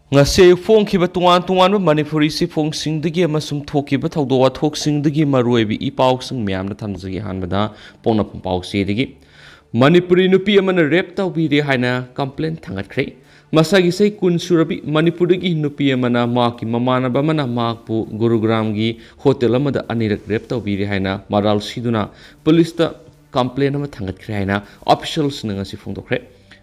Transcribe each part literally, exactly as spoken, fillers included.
ꯉꯁꯤ ꯑꯌꯨꯛ ꯐꯣꯡꯈꯤꯕ ꯇꯣꯉꯥꯟ ꯇꯣꯉꯥꯟꯕ ꯃꯅꯤꯄꯨꯔꯤ ꯆꯦꯐꯣꯡꯁꯤꯡꯗꯒꯤ ꯑꯃꯁꯨꯡ ꯊꯣꯛꯈꯤꯕ ꯊꯧꯗꯣꯛ ꯋꯥꯊꯣꯛꯁꯤꯡꯗꯒꯤ ꯃꯔꯨꯑꯣꯏꯕ ꯏ ꯄꯥꯎꯁꯤꯡ ꯃꯌꯥꯝꯗ ꯊꯝꯖꯒꯦ꯫ ꯑꯍꯥꯟꯕꯗ ꯄꯣꯛꯅꯐꯝ ꯄꯥꯎꯆꯦꯗꯒꯤ꯫ ꯃꯅꯤꯄꯨꯔꯤ ꯅꯨꯄꯤ ꯑꯃꯅ ꯔꯦꯞ ꯇꯧꯕꯤꯔꯦ ꯍꯥꯏꯅ ꯀꯝꯄ꯭ꯂꯦꯟ ꯊꯥꯡꯒꯠꯈ꯭ꯔꯦ꯫ ꯃꯁꯥꯒꯤ ꯆꯍꯤ ꯀꯨꯟ ꯁꯨꯔꯕꯤ ꯃꯅꯤꯄꯨꯔꯗꯒꯤ ꯅꯨꯄꯤ ꯑꯃꯅ ꯃꯍꯥꯛꯀꯤ ꯃꯃꯥꯟꯅꯕ ꯑꯃꯅ ꯃꯍꯥꯛꯄꯨ ꯒꯨꯔꯨꯒ꯭ꯔꯥꯝꯒꯤ ꯍꯣꯇꯦꯜ ꯑꯃꯗ ꯑꯅꯤꯔꯛ ꯔꯦꯞ ꯇꯧꯕꯤꯔꯦ ꯍꯥꯏꯅ ꯃꯔꯥꯜ ꯁꯤꯗꯨꯅ ꯄꯨꯂꯤꯁꯇ ꯀꯝꯄ꯭ꯂꯦꯟ ꯑꯃ ꯊꯥꯡꯒꯠꯈ꯭ꯔꯦ ꯍꯥꯏꯅ ꯑꯣꯐꯤꯁꯤꯌꯦꯜꯁꯤꯡꯅ ꯉꯁꯤ ꯐꯣꯡꯗꯣꯛꯈ꯭ꯔꯦ꯫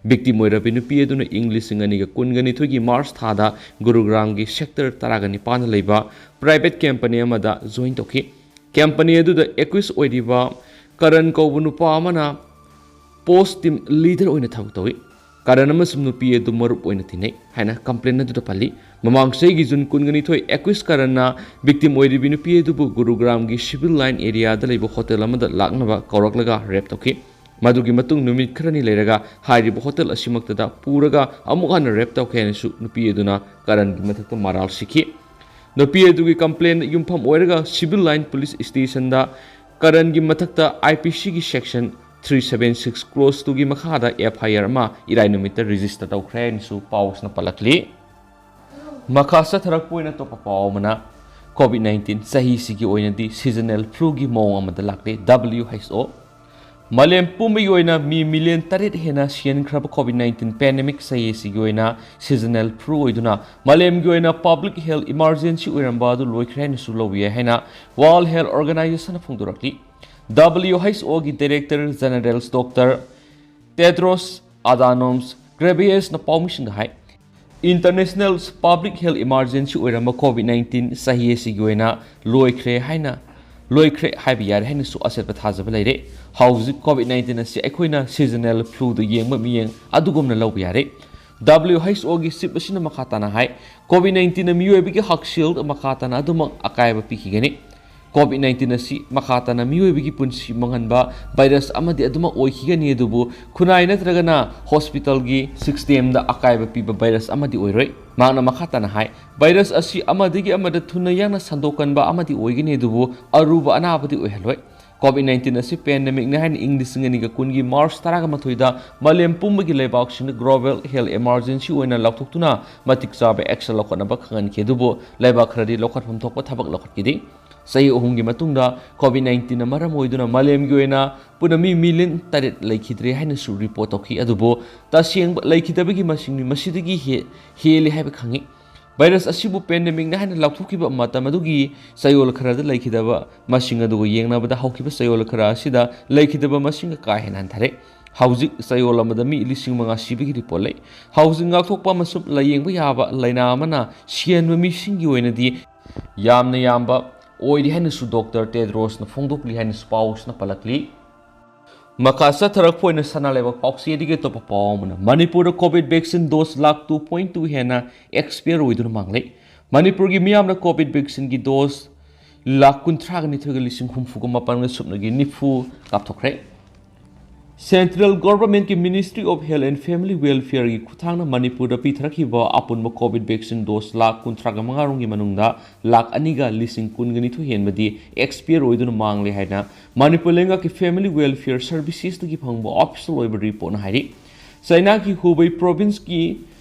ꯚꯤꯛꯇꯤꯝ ꯑꯣꯏꯔꯕꯤ ꯅꯨꯄꯤ ꯑꯗꯨꯅ ꯏꯪ ꯂꯤꯁꯤꯡ ꯑꯅꯤꯒ ꯀꯨꯟꯒ ꯅꯤꯊꯣꯏꯒꯤ ꯃꯥꯔꯆ ꯊꯥꯗ ꯒꯨꯔꯨꯒ꯭ꯔꯥꯝꯒꯤ ꯁꯦꯛꯇꯔ ꯇꯔꯥꯒ ꯅꯤꯄꯥꯟꯗ ꯂꯩꯕ ꯄ꯭ꯔꯥꯏꯚꯦꯠ ꯀꯝꯄꯅꯤ ꯑꯃꯗ ꯖꯣꯏꯟ ꯇꯧꯈꯤ꯫ ꯀꯝꯄꯅꯤ ꯑꯗꯨꯗ ꯑꯦꯀ꯭ꯌꯨꯁ ꯑꯣꯏꯔꯤꯕ ꯀꯔꯟ ꯀꯧꯕ ꯅꯨꯄꯥ ꯑꯃꯅ ꯄꯣꯁ ꯇꯤꯝ ꯂꯤꯗꯔ ꯑꯣꯏꯅ ꯊꯕꯛ ꯇꯧꯏ꯫ ꯀꯔꯟ ꯑꯃꯁꯨꯡ ꯅꯨꯄꯤ ꯑꯗꯨ ꯃꯔꯨꯞ ꯑꯣꯏꯅ ꯇꯤꯟꯅꯩ ꯍꯥꯏꯅ ꯀꯝꯄ꯭ꯂꯦꯟ ꯑꯗꯨꯗ ꯄꯜꯂꯤ꯫ ꯃꯃꯥꯡ ꯆꯍꯤꯒꯤ ꯖꯨꯟ ꯀꯨꯟꯒ ꯅꯤꯊꯣꯏ ꯑꯦꯀ꯭ꯌꯨꯁ ꯀꯔꯟꯅ ꯚꯤꯛꯇꯤꯝ ꯑꯣꯏꯔꯤꯕꯤ ꯅꯨꯄꯤ ꯑꯗꯨꯕꯨ ꯒꯨꯔꯨꯒ꯭ꯔꯥꯝꯒꯤ ꯁꯤꯚꯤꯜ ꯂꯥꯏꯟ ꯑꯦꯔꯤꯌꯥꯗ ꯂꯩꯕ ꯍꯣꯇꯦꯜ ꯑꯃꯗ ꯂꯥꯛꯅꯕ ꯀꯧꯔꯛꯂꯒ ꯔꯦꯞ ꯇꯧꯈꯤ꯫ ꯃꯗꯨꯒꯤ ꯃꯇꯨꯡ ꯅꯨꯃꯤꯠ ꯈꯔꯅꯤ ꯂꯩꯔꯒ ꯍꯥꯏꯔꯤꯕ ꯍꯣꯇꯦꯜ ꯑꯁꯤꯃꯛꯇꯗ ꯄꯨꯔꯒ ꯑꯃꯨꯛ ꯍꯟꯅ ꯔꯦꯞ ꯇꯧꯈꯤ ꯍꯥꯏꯅꯁꯨ ꯅꯨꯄꯤ ꯑꯗꯨꯅ ꯀꯔꯟꯒꯤ ꯃꯊꯛꯇ ꯃꯔꯥꯜ ꯁꯤꯈꯤ꯫ ꯅꯨꯄꯤ ꯑꯗꯨꯒꯤ ꯀꯝꯄ꯭ꯂꯦꯟ ꯌꯨꯝꯐꯝ ꯑꯣꯏꯔꯒ ꯁꯤꯚꯤꯜ ꯂꯥꯏꯟ ꯄꯨꯂꯤꯁ ꯁ꯭ꯇꯦꯁꯟꯗ ꯀꯔꯟꯒꯤ ꯃꯊꯛꯇ ꯑꯥꯏ ꯄꯤ ꯁꯤꯒꯤ section three seven six close ꯇꯨꯒꯤ ꯃꯈꯥꯗ ꯑꯦꯐ ꯑꯥꯏ ꯑꯥꯔ ꯑꯃ ꯏꯔꯥꯏ ꯅꯨꯃꯤꯠꯇ ꯔꯦꯖꯤꯁꯇꯔ ꯇꯧꯈ꯭ꯔꯦ ꯍꯥꯏꯅꯁꯨ ꯄꯥꯎꯁꯤꯅ ꯄꯜꯂꯛꯂꯤ꯫ ꯃꯈꯥ ꯆꯠꯊꯔꯛꯄ ꯑꯣꯏꯅ ꯑꯇꯣꯞꯄ ꯄꯥꯎ ꯑꯃꯅ, ꯀꯣꯚꯤꯗ ꯅꯥꯏꯟꯇꯤꯟ ꯆꯍꯤꯁꯤꯒꯤ ꯑꯣꯏꯅꯗꯤ ꯁꯤꯖꯅꯦꯜ ꯐ꯭ꯂꯨꯒꯤ ꯃꯑꯣꯡ ꯑꯃꯗ ꯂꯥꯛꯂꯤ꯫ ꯗꯕ꯭ꯂꯤꯌꯨ ꯑꯩꯆ ꯑꯣ꯫ ꯃꯥꯂꯦꯝ ꯄꯨꯝꯕꯒꯤ ꯑꯣꯏꯅ ꯃꯤ ꯃꯤꯂꯤꯌꯟ ꯇꯔꯦꯠ ꯍꯦꯟꯅ ꯁꯤꯍꯟꯈ꯭ꯔꯕ ꯀꯣꯚꯤꯗ ꯅꯥꯏꯟꯇꯤꯟ ꯄꯦꯟꯗꯦꯃꯤꯛ ꯆꯍꯤ ꯑꯁꯤꯒꯤ ꯑꯣꯏꯅ ꯁꯤꯖꯅꯦꯜ ꯐ꯭ꯂꯨ ꯑꯣꯏꯗꯨꯅ ꯃꯥꯂꯦꯝꯒꯤ ꯑꯣꯏꯅ ꯄꯕ꯭ꯂꯤꯛ ꯍꯦꯜꯊ ꯏꯃꯥꯔꯖꯦꯟꯁꯤ ꯑꯣꯏꯔꯝꯕ ꯑꯗꯨ ꯂꯣꯏꯈ꯭ꯔꯦ ꯍꯥꯏꯅꯁꯨ ꯂꯧꯕ ꯌꯥꯏ ꯍꯥꯏꯅ ꯋꯥꯔꯜꯗ ꯍꯦꯜꯊ ꯑꯣꯔꯒꯅꯥꯏꯖꯦꯁꯟꯅ ꯐꯣꯡꯗꯣꯔꯛꯂꯤ꯫ ꯗꯕ꯭ꯂꯤꯌꯨ ꯑꯩꯆ ꯑꯣꯒꯤ ꯗꯥꯏꯔꯦꯛꯇꯔ ꯖꯦꯅꯔꯦꯜ ꯗꯣꯛꯇꯔ ꯇꯦꯗ꯭ꯔꯣꯁ ꯑꯗꯥꯅꯣꯝꯁ ꯒ꯭ꯔꯦꯕꯤꯌꯁꯅ ꯄꯥꯎꯃꯤꯁꯤꯡꯗ ꯍꯥꯏ, ꯏꯟꯇꯔꯅꯦꯁꯅꯦꯜ ꯄꯕ꯭ꯂꯤꯛ ꯍꯦꯜꯊ ꯏꯃꯥꯔꯖꯦꯟꯁꯤ ꯑꯣꯏꯔꯝꯕ ꯀꯣꯚꯤꯗ ꯅꯥꯏꯟꯇꯤꯟ ꯆꯍꯤ ꯑꯁꯤꯒꯤ ꯑꯣꯏꯅ ꯂꯣꯏꯈ꯭ꯔꯦ ꯍꯥꯏꯅ, ꯂꯣꯏꯈ꯭ꯔꯦ ꯍꯥꯏꯕ ꯌꯥꯔꯦ ꯍꯥꯏꯅꯁꯨ ꯑꯆꯦꯠꯄ ꯊꯥꯖꯕ ꯂꯩꯔꯦ꯫ ꯍꯧꯖꯤꯛ ꯀꯣꯚꯤꯗ ꯅꯥꯏꯟꯇꯤꯟ ꯑꯁꯤ ꯑꯩꯈꯣꯏꯅ ꯁꯤꯖꯅꯦꯜ ꯐ꯭ꯂꯨꯗ ꯌꯦꯡꯕ ꯃꯤꯠꯌꯦꯡ ꯑꯗꯨꯒꯨꯝꯅ ꯂꯧꯕ ꯌꯥꯔꯦ꯫ ꯗꯕ꯭ꯂꯤꯌꯨ ꯑꯩꯆ ꯑꯣꯒꯤ ꯆꯤꯐ ꯑꯁꯤꯅ ꯃꯈꯥ ꯇꯥꯅ ꯍꯥꯏ, ꯀꯣꯚꯤꯗ ꯅꯥꯏꯟꯇꯤꯟꯅ ꯃꯤꯑꯣꯏꯕꯒꯤ ꯍꯛꯁꯦꯜꯗ ꯃꯈꯥ ꯇꯥꯅ ꯑꯗꯨꯃꯛ ꯑꯀꯥꯏꯕ ꯄꯤꯈꯤꯒꯅꯤ꯫ ꯀꯣꯚꯤꯗ ꯅꯥꯏꯟꯇꯤꯟ ꯑꯁꯤ ꯃꯈꯥ ꯇꯥꯅ ꯃꯤꯑꯣꯏꯕꯒꯤ ꯄꯨꯟꯁꯤ ꯃꯥꯡꯍꯟꯕ ꯚꯥꯏꯔꯁ ꯑꯃꯗꯤ ꯑꯗꯨꯃꯛ ꯑꯣꯏꯈꯤꯒꯅꯤ, ꯑꯗꯨꯕꯨ ꯈꯨꯟꯅꯥꯏ ꯅꯠꯇ꯭ꯔꯒꯅ ꯍꯣꯁꯄꯤꯇꯥꯜꯒꯤ ꯁꯤꯁꯇꯦꯝꯗ ꯑꯀꯥꯏꯕ ꯄꯤꯕ ꯚꯥꯏꯔꯁ ꯑꯃꯗꯤ ꯑꯣꯏꯔꯣꯏ꯫ ꯃꯍꯥꯛꯅ ꯃꯈꯥ ꯇꯥꯅ ꯍꯥꯏ, ꯚꯥꯏꯔꯁ ꯑꯁꯤ ꯑꯃꯗꯒꯤ ꯑꯃꯗ ꯊꯨꯅ ꯌꯥꯡꯅ ꯁꯟꯗꯣꯛꯀꯟꯕ ꯑꯃꯗꯤ ꯑꯣꯏꯒꯅꯤ, ꯑꯗꯨꯕꯨ ꯑꯔꯨꯕ ꯑꯅꯥꯕꯗꯤ ꯑꯣꯏꯍꯜꯂꯣꯏ꯫ COVID nineteen ꯑꯁꯤ pandemic ꯅꯤ ꯍꯥꯏꯅ ꯏꯪ ꯂꯤꯁꯤꯡ ꯑꯅꯤꯒ ꯀꯨꯟꯒꯤ March ꯇꯔꯥꯃꯥꯊꯣꯏꯗ ꯃꯥꯂꯦꯝ ꯄꯨꯝꯕꯒꯤ ꯂꯩꯕꯥꯛꯁꯤꯡꯗ global health emergency ꯑꯣꯏꯅ ꯂꯥꯎꯊꯣꯛꯇꯨꯅ ꯃꯇꯤꯛ ꯆꯥꯕ action ꯂꯧꯈꯠꯅꯕ ꯈꯪꯍꯟꯈꯤ꯫ ꯑꯗꯨꯕꯨ ꯂꯩꯕꯥꯛ ꯈꯔꯗꯤ ꯂꯧꯈꯠꯐꯝ ꯊꯣꯛꯄ ꯊꯕꯛ ꯂꯧꯈꯠꯈꯤꯗꯦ꯫ ꯆꯍꯤ ꯑꯍꯨꯝꯒꯤ ꯃꯇꯨꯡꯗ COVID nineteen ꯅ ꯃꯔꯝ ꯑꯣꯏꯗꯨꯅ ꯃꯥꯂꯦꯝꯒꯤ ꯑꯣꯏꯅ ꯄꯨꯟꯅ ꯃꯤ million ꯇꯔꯦꯠ ꯂꯩꯈꯤꯗ꯭ꯔꯦ ꯍꯥꯏꯅꯁꯨ report ꯇꯧꯈꯤ꯫ ꯑꯗꯨꯕꯨ ꯇꯁꯦꯡꯕ ꯂꯩꯈꯤꯗꯕꯒꯤ ꯃꯁꯤꯡꯗꯤ ꯃꯁꯤꯗꯒꯤ ꯍꯦ-, ꯍꯦꯜꯂꯤ ꯍꯥꯏꯕ ꯈꯪꯉꯤ꯫ Virus ꯑꯁꯤꯕꯨ pandemic ꯅꯤ ꯍꯥꯏꯅ ꯂꯥꯎꯊꯣꯛꯈꯤꯕ ꯃꯇꯝ ꯑꯗꯨꯒꯤ ꯆꯌꯣꯜ ꯈꯔꯗ ꯂꯩꯈꯤꯗꯕ ꯃꯁꯤꯡ ꯑꯗꯨꯒ ꯌꯦꯡꯅꯕꯗ ꯍꯧꯈꯤꯕ ꯆꯌꯣꯜ ꯈꯔ ꯑꯁꯤꯗ ꯂꯩꯈꯤꯗꯕ ꯃꯁꯤꯡꯒ ꯀꯥ ꯍꯦꯟꯅ ꯍꯟꯊꯔꯦ꯫ ꯍꯧꯖꯤꯛ ꯆꯌꯣꯜ ꯑꯃꯗ ꯃꯤ ꯂꯤꯁꯤꯡ ꯃꯉꯥ ꯁꯤꯕꯒꯤ report ꯂꯩ꯫ ꯍꯧꯖꯤꯛ ꯉꯥꯛꯊꯣꯛꯄ ꯑꯃꯁꯨꯡ ꯂꯥꯌꯦꯡꯕ ꯌꯥꯕ ꯂꯥꯏꯅꯥ ꯑꯃꯅ ꯁꯤꯍꯟꯕ ꯃꯤꯁꯤꯡꯒꯤ ꯑꯣꯏꯅꯗꯤ ꯌꯥꯝꯅ ꯌꯥꯝꯕ ꯑꯣꯏꯔꯤ ꯍꯥꯏꯅꯁꯨ Doctor Tedros ꯅ ꯐꯣꯡꯗꯣꯛꯂꯤ ꯍꯥꯏꯅꯁꯨ ꯄꯥꯎꯁꯤꯅ ꯄꯜꯂꯛꯂꯤ꯫ ꯃꯈꯥ ꯆꯠꯊꯔꯛꯄ ꯑꯣꯏꯅ ꯁꯅꯥ ꯂꯩꯕꯥꯛ ꯄꯥꯎꯆꯦꯗꯒꯤ ꯑꯇꯣꯞꯄ ꯄꯥꯎ ꯑꯃꯅ, ꯃꯅꯤꯄꯨꯔꯗ COVID vaccine dose lakh two point two ꯍꯦꯟꯅ expire ꯑꯣꯏꯗꯨꯅ ꯃꯥꯡꯂꯦ꯫ ꯃꯅꯤꯄꯨꯔꯒꯤ ꯃꯤꯌꯥꯝꯅ COVID vaccine ꯒꯤ dose ꯂꯥꯈ ꯀꯨꯟꯊ꯭ꯔꯥꯒ ꯅꯤꯊꯣꯏꯒ ꯂꯤꯁꯤꯡ ꯍꯨꯝꯐꯨꯒ ꯃꯥꯄꯟꯒ ꯁꯨꯞꯅꯒꯤ ꯅꯤꯐꯨ ꯀꯥꯞꯊꯣꯛꯈ꯭ꯔꯦ꯫ Central Government ꯀꯤ Ministry of Health and Family Welfare ꯒꯤ ꯈꯨꯠꯊꯥꯡꯅ ꯃꯅꯤꯄꯨꯔꯗ ꯄꯤꯊꯔꯛꯈꯤꯕ ꯑꯄꯨꯟꯕ COVID vaccine dose ꯂꯥꯈ ꯀꯨꯟꯊ꯭ꯔꯥꯒ ꯃꯉꯥ ꯔꯣꯝꯒꯤ ꯃꯅꯨꯡꯗ ꯂꯥꯈ ꯑꯅꯤꯒ ꯂꯤꯁꯤꯡ ꯀꯨꯟꯒ ꯅꯤꯊꯣꯏ ꯍꯦꯟꯕꯗꯤ expire ꯑꯣꯏꯗꯨꯅ ꯃꯥꯡꯂꯦ ꯍꯥꯏꯅ ꯃꯅꯤꯄꯨꯔ ꯂꯩꯉꯥꯛꯀꯤ Family Welfare Services ꯇꯒꯤ ꯐꯪꯕ official ꯑꯣꯏꯕ report ꯅ ꯍꯥꯏꯔꯤ꯫ ꯆꯥꯏꯅꯥꯒꯤ ꯍꯨꯕꯩ province ꯀꯤ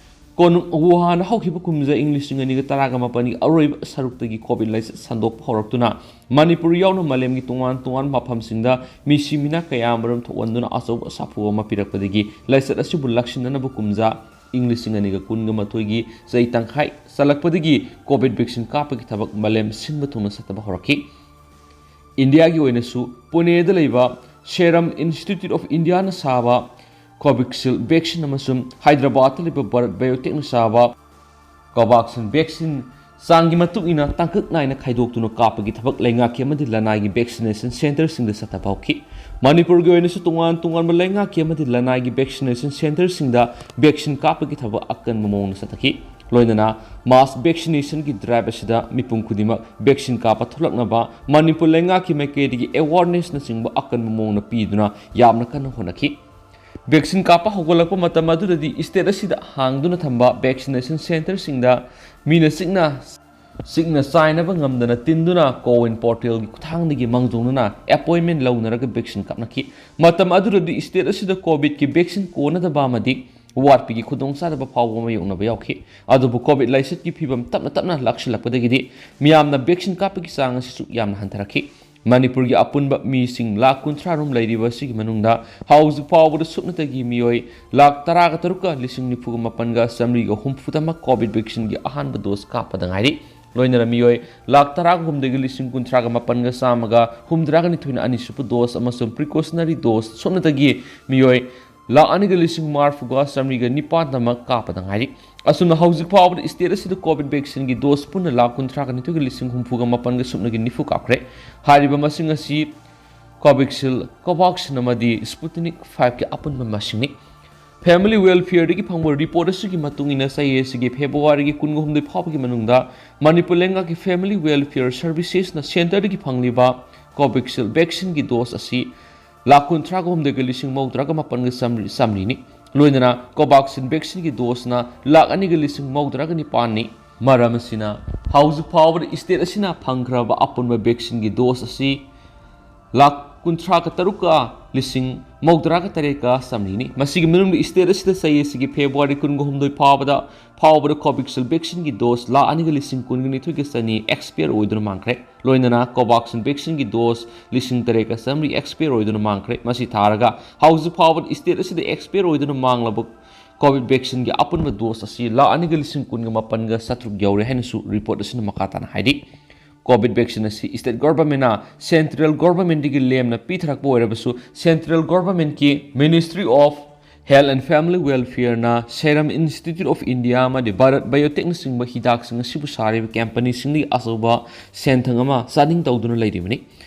ꯀꯣꯅꯨꯡ ꯋꯨꯍꯥꯟꯗ ꯍꯧꯈꯤꯕ ꯀꯨꯝꯖꯥ ꯏꯪ ꯂꯤꯁꯤꯡ ꯑꯅꯤꯒ ꯇꯔꯥꯒ ꯃꯥꯄꯟꯒꯤ ꯑꯔꯣꯏꯕ ꯁꯔꯨꯛꯇꯒꯤ COVID ꯂꯥꯏꯆꯠ ꯁꯟꯗꯣꯛꯄ ꯍꯧꯔꯛꯇꯨꯅ ꯃꯅꯤꯄꯨꯔ ꯌꯥꯎꯅ ꯃꯥꯂꯦꯝꯒꯤ ꯇꯣꯉꯥꯟ ꯇꯣꯉꯥꯟꯕ ꯃꯐꯝꯁꯤꯡꯗ ꯃꯤꯁꯤ ꯃꯤꯅꯥ ꯀꯌꯥ ꯑꯃꯔꯣꯝ ꯊꯣꯛꯍꯟꯗꯨꯅ ꯑꯆꯧꯕ ꯁꯥꯐꯨ ꯑꯃ ꯄꯤꯔꯛꯄꯗꯒꯤ ꯂꯥꯏꯆꯠ ꯑꯁꯤꯕꯨ ꯂꯥꯛꯁꯤꯟꯅꯅꯕ ꯀꯨꯝꯖꯥ ꯏꯪ ꯂꯤꯁꯤꯡ ꯑꯅꯤꯒ ꯀꯨꯟꯒ ꯃꯥꯊꯣꯏꯒꯤ ꯆꯍꯤ ꯇꯪꯈꯥꯏ ꯆꯜꯂꯛꯄꯗꯒꯤ COVID vaccine ꯀꯥꯞꯄꯒꯤ ꯊꯕꯛ ꯃꯥꯂꯦꯝ ꯁꯤꯟꯕ ꯊꯨꯡꯅ ꯆꯠꯊꯕ ꯍꯧꯔꯛꯈꯤ꯫ ꯏꯟꯗꯤꯌꯥꯒꯤ ꯑꯣꯏꯅꯁꯨ ꯄꯨꯅꯦꯗ ꯂꯩꯕ Serum Institute of India ꯅ ꯁꯥꯕ Covishield vaccine ꯑꯃꯁꯨꯡ ꯍꯥꯏꯗ꯭ꯔꯕꯥꯗꯇ ꯂꯩꯕ Bharat Biotech ꯅ ꯁꯥꯕ Covaxin vaccine ꯆꯥꯡꯒꯤ ꯃꯇꯨꯡ ꯏꯟꯅ ꯇꯥꯡꯀꯛ ꯅꯥꯏꯅ ꯈꯥꯏꯗꯣꯛꯇꯨꯅ ꯀꯥꯞꯄꯒꯤ ꯊꯕꯛ ꯂꯩꯉꯥꯛꯀꯤ ꯑꯃꯗꯤ ꯂꯅꯥꯏꯒꯤ vaccination centre ꯁꯤꯡꯗ ꯆꯠꯊꯕ ꯍꯧꯈꯤ꯫ ꯃꯅꯤꯄꯨꯔꯒꯤ ꯑꯣꯏꯅꯁꯨ ꯇꯣꯉꯥꯟ ꯇꯣꯉꯥꯟꯕ ꯂꯩꯉꯥꯛꯀꯤ ꯑꯃꯗꯤ ꯂꯅꯥꯏꯒꯤ vaccination centre ꯁꯤꯡꯗ vaccine ꯀꯥꯞꯄꯒꯤ ꯊꯕꯛ ꯑꯀꯟꯕ ꯃꯑꯣꯡꯗ ꯆꯠꯊꯈꯤ꯫ ꯂꯣꯏꯅꯅ mass vaccination ꯒꯤ drive ꯑꯁꯤꯗ ꯃꯤꯄꯨꯝ ꯈꯨꯗꯤꯡꯃꯛ vaccine ꯀꯥꯞꯄ ꯊꯣꯛꯂꯛꯅꯕ ꯃꯅꯤꯄꯨꯔ ꯂꯩꯉꯥꯛꯀꯤ ꯃꯥꯏꯀꯩꯗꯒꯤ awareness ꯅꯆꯤꯡꯕ ꯑꯀꯟꯕ ꯃꯑꯣꯡꯗ ꯄꯤꯗꯨꯅ ꯌꯥꯝꯅ ꯀꯟꯅ ꯍꯣꯠꯅꯈꯤ꯫ Vaccine ꯀꯥꯞꯄ ꯍꯧꯒꯠꯂꯛꯄ ꯃꯇꯝ ꯑꯗꯨꯗꯗꯤ state ꯑꯁꯤꯗ ꯍꯥꯡꯗꯨꯅ ꯊꯝꯕ vaccination centre ꯁꯤꯡꯗ ꯃꯤꯅ ꯆꯤꯛꯅ ꯁꯤꯡꯅ ꯆꯥꯏꯅꯕ ꯉꯝꯗꯅ ꯇꯤꯟꯗꯨꯅ ꯀꯣꯋꯤꯟ ꯄꯣꯔꯇꯦꯜꯒꯤ ꯈꯨꯠꯊꯥꯡꯗꯒꯤ ꯃꯥꯡꯖꯧꯅꯅ ꯑꯦꯄꯣꯏꯟꯃꯦꯟ ꯂꯧꯅꯔꯒ ꯚꯦꯛꯁꯤꯟ ꯀꯥꯞꯅꯈꯤ꯫ ꯃꯇꯝ ꯑꯗꯨꯗꯗꯤ ꯁ꯭ꯇꯦꯠ ꯑꯁꯤꯗ ꯀꯣꯚꯤꯗꯀꯤ ꯚꯦꯛꯁꯤꯟ ꯀꯣꯟꯅꯗꯕ ꯑꯃꯗꯤ ꯋꯥꯠꯄꯒꯤ ꯈꯨꯗꯣꯡꯆꯥꯗꯕ ꯐꯥꯎꯕ ꯃꯥꯌꯣꯛꯅꯕ ꯌꯥꯎꯈꯤ꯫ ꯑꯗꯨꯕꯨ ꯀꯣꯚꯤꯗ ꯂꯥꯏꯆꯠꯀꯤ ꯐꯤꯕꯝ ꯇꯞꯅ ꯇꯞꯅ ꯂꯥꯛꯁꯤꯜꯂꯛꯄꯗꯒꯤꯗꯤ ꯃꯤꯌꯥꯝꯅ ꯚꯦꯛꯁꯤꯟ ꯀꯥꯞꯄꯒꯤ ꯆꯥꯡ ꯑꯁꯤꯁꯨ ꯌꯥꯝꯅ ꯍꯟꯊꯔꯛꯈꯤ꯫ ꯃꯅꯤꯄꯨꯔꯒꯤ ꯑꯄꯨꯟꯕ ꯃꯤꯁꯤꯡ ꯂꯥꯈ ꯀꯨꯟꯊ꯭ꯔꯥ ꯔꯣꯝ ꯂꯩꯔꯤꯕ ꯑꯁꯤꯒꯤ ꯃꯅꯨꯡꯗ ꯍꯧꯖꯤꯛ ꯐꯥꯎꯕꯗ ꯁꯨꯞꯅꯇꯒꯤ ꯃꯤꯑꯣꯏ ꯂꯥꯈ ꯇꯔꯥꯒ ꯇꯔꯨꯛꯀ ꯂꯤꯁꯤꯡ ꯅꯤꯐꯨꯒ ꯃꯥꯄꯟꯒ ꯆꯥꯃꯔꯤꯒ ꯍꯨꯝꯐꯨꯇꯃꯛ ꯀꯣꯚꯤꯗ ꯚꯦꯛꯁꯤꯟꯒꯤ ꯑꯍꯥꯟꯕ ꯗꯣꯁ ꯀꯥꯞꯄꯗ ꯉꯥꯏꯔꯤ꯫ ꯂꯣꯏꯅꯅ ꯃꯤꯑꯣꯏ ꯂꯥꯈ ꯇꯔꯥꯒ ꯍꯨꯝꯗꯣꯏꯒ ꯂꯤꯁꯤꯡ ꯀꯨꯟꯊ꯭ꯔꯥꯒ ꯃꯥꯄꯟꯒ ꯆꯥꯝꯃꯒ ꯍꯨꯝꯗ꯭ꯔꯥꯒ ꯅꯤꯊꯣꯏꯅ ꯑꯅꯤꯁꯨꯕ ꯗꯣꯁ ꯑꯃꯁꯨꯡ ꯄ꯭ꯔꯤꯀꯣꯁꯅꯔꯤ ꯗꯣꯁ ꯁꯨꯞꯅꯇꯒꯤ ꯃꯤꯑꯣꯏ ꯂꯥꯈ ꯑꯅꯤꯒ ꯂꯤꯁꯤꯡ ꯃꯔꯤꯐꯨꯒ ꯆꯥꯃꯔꯤꯒ ꯅꯤꯄꯥꯟꯗꯃꯛ ꯀꯥꯞꯄꯗ ꯉꯥꯏꯔꯤ꯫ ꯑꯁꯨꯝꯅ ꯍꯧꯖꯤꯛ ꯐꯥꯎꯕꯗ ꯁ꯭ꯇꯦꯠ ꯑꯁꯤꯗ ꯀꯣꯚꯤꯗ ꯚꯦꯛꯁꯤꯟꯒꯤ ꯗꯣꯁ ꯄꯨꯟꯅ ꯂꯥꯈ ꯀꯨꯟꯊ꯭ꯔꯥꯒ ꯅꯤꯊꯣꯏꯒ ꯂꯤꯁꯤꯡ ꯍꯨꯝꯐꯨꯒ ꯃꯥꯄꯟꯒ ꯁꯨꯞꯅꯒꯤ ꯅꯤꯐꯨ ꯀꯥꯞꯈ꯭ꯔꯦ꯫ ꯍꯥꯏꯔꯤꯕ ꯃꯁꯤꯡ ꯑꯁꯤ ꯀꯣꯚꯤꯛꯁꯤꯜ, ꯀꯣꯚꯥꯛꯁꯤꯟ ꯑꯃꯗꯤ ꯁ꯭ꯄꯨꯇꯅꯤꯛ ꯐꯥꯏꯚꯀꯤ ꯑꯄꯨꯟꯕ ꯃꯁꯤꯡꯅꯤ꯫ ꯐꯦꯃꯤꯂꯤ ꯋꯦꯜꯐꯤꯌꯔꯗꯒꯤ ꯐꯪꯕ ꯔꯤꯄꯣꯔꯠ ꯑꯁꯤꯒꯤ ꯃꯇꯨꯡ ꯏꯟꯅ ꯆꯍꯤ ꯑꯁꯤꯒꯤ ꯐꯦꯕ꯭ꯔꯨꯋꯥꯔꯤꯒꯤ ꯀꯨꯟꯒ ꯍꯨꯝꯗꯣꯏ ꯐꯥꯎꯕꯒꯤ ꯃꯅꯨꯡꯗ ꯃꯅꯤꯄꯨꯔ ꯂꯩꯉꯥꯛꯀꯤ ꯐꯦꯃꯤꯂꯤ ꯋꯦꯜꯐꯤꯌꯔ ꯁꯔꯚꯤꯁꯦꯁꯅ ꯁꯦꯟꯇꯔꯗꯒꯤ ꯐꯪꯂꯤꯕ ꯀꯣꯚꯤꯛꯁꯤꯜ ꯚꯦꯛꯁꯤꯟꯒꯤ ꯗꯣꯁ ꯑꯁꯤ ꯂꯥꯈ ꯀꯨꯟꯊ꯭ꯔꯥꯒ ꯍꯨꯝꯗꯣꯏꯒ ꯂꯤꯁꯤꯡ ꯃꯧꯗ꯭ꯔꯥꯒ ꯃꯥꯄꯟꯒ ꯆꯥꯝꯔꯤ, ꯆꯥꯝꯔꯤꯅꯤ꯫ ꯂꯣꯏꯅꯅ ꯀꯣꯚꯥꯛꯁꯤꯟ ꯚꯦꯛꯁꯤꯟꯒꯤ ꯗꯣꯁꯅ ꯂꯥꯈ ꯑꯅꯤꯒ ꯂꯤꯁꯤꯡ ꯃꯧꯗ꯭ꯔꯥꯒ ꯅꯤꯄꯥꯟꯅꯤ꯫ ꯃꯔꯝ ꯑꯁꯤꯅ ꯍꯧꯖꯤꯛ ꯐꯥꯎꯕꯗ ꯁ꯭ꯇꯦꯠ ꯑꯁꯤꯅ ꯐꯪꯈ꯭ꯔꯕ ꯑꯄꯨꯟꯕ ꯚꯦꯛꯁꯤꯟꯒꯤ ꯗꯣꯁ ꯑꯁꯤ ꯂꯥꯈ ꯀꯨꯟꯊ꯭ꯔꯥꯒ ꯇꯔꯨꯛꯀ ꯂꯤꯁꯤꯡ ꯃꯧꯗ꯭ꯔꯥꯒ ꯇꯔꯦꯠꯀ ꯆꯥꯝꯔꯤꯅꯤ꯫ ꯃꯁꯤꯒꯤ ꯃꯅꯨꯡꯗ ꯁ꯭ꯇꯦꯠ ꯑꯁꯤꯗ ꯆꯍꯤ ꯑꯁꯤꯒꯤ ꯐꯦꯕ꯭ꯔꯨꯋꯥꯔꯤ ꯀꯨꯟꯒ ꯍꯨꯝꯗꯣꯏ ꯐꯥꯎꯕꯗ, ꯐꯥꯎꯕꯗ ꯀꯣꯚꯤꯛꯁꯤꯜ ꯚꯦꯛꯁꯤꯟꯒꯤ ꯗꯣꯁ ꯂꯥꯈ ꯑꯅꯤꯒ ꯂꯤꯁꯤꯡ ꯀꯨꯟꯒ ꯅꯤꯊꯣꯏꯒ ꯆꯅꯤ ꯑꯦꯛꯁꯄꯤꯌꯔ ꯑꯣꯏꯗꯨꯅ ꯃꯥꯡꯈ꯭ꯔꯦ꯫ ꯂꯣꯏꯅꯅ ꯀꯣꯚꯥꯛꯁꯤꯟ ꯚꯦꯛꯁꯤꯟꯒꯤ ꯗꯣꯁ ꯂꯤꯁꯤꯡ ꯇꯔꯦꯠꯀ ꯆꯥꯝꯔꯤ ꯑꯦꯛꯁꯄꯤꯌꯔ ꯑꯣꯏꯗꯨꯅ ꯃꯥꯡꯈ꯭ꯔꯦ꯫ ꯃꯁꯤ ꯊꯥꯔꯒ ꯍꯧꯖꯤꯛ ꯐꯥꯎꯕꯗ ꯁ꯭ꯇꯦꯠ ꯑꯁꯤꯗ ꯑꯦꯛꯁꯄꯤꯌꯔ ꯑꯣꯏꯗꯨꯅ ꯃꯥꯡꯂꯕ ꯀꯣꯚꯤꯗ ꯚꯦꯛꯁꯤꯟꯒꯤ ꯑꯄꯨꯟꯕ ꯗꯣꯁ ꯑꯁꯤ ꯂꯥꯈ ꯑꯅꯤꯒ ꯂꯤꯁꯤꯡ ꯀꯨꯟꯒ ꯃꯥꯄꯟꯒ ꯆꯥꯇ꯭ꯔꯨꯛ ꯌꯧꯔꯦ ꯍꯥꯏꯅꯁꯨ ꯔꯤꯄꯣꯔꯠ ꯑꯁꯤꯅ ꯃꯈꯥ ꯇꯥꯅ ꯍꯥꯏꯔꯤ꯫ ꯀꯣꯚꯤꯗ ꯚꯦꯛꯁꯤꯟ ꯑꯁꯤ ꯁ꯭ꯇꯦꯠ ꯒꯣꯚꯔꯟꯃꯦꯟꯠꯅ ꯁꯦꯟꯇ꯭ꯔꯦꯜ ꯒꯣꯚꯔꯟꯃꯦꯟꯠꯇꯒꯤ ꯂꯦꯝꯅ ꯄꯤꯊꯔꯛꯄ ꯑꯣꯏꯔꯕꯁꯨ, central ꯒꯣꯚꯔꯟꯃꯦꯟꯠꯀꯤ Ministry of Health and Family Welfare ꯅ Serum Institute of India ꯑꯃꯗꯤ ꯚꯥꯔꯠ ꯕꯥꯏꯑꯣꯇꯦꯛꯅꯆꯤꯡꯕ ꯍꯤꯗꯥꯛꯁꯤꯡ ꯑꯁꯤꯕꯨ ꯁꯥꯔꯤꯕ ꯀꯝꯄꯅꯤꯁꯤꯡꯗꯒꯤ ꯑꯆꯧꯕ ꯁꯦꯟꯊꯪ ꯑꯃ ꯆꯥꯗꯤꯡ ꯇꯧꯗꯨꯅ ꯂꯩꯔꯤꯕꯅꯤ꯫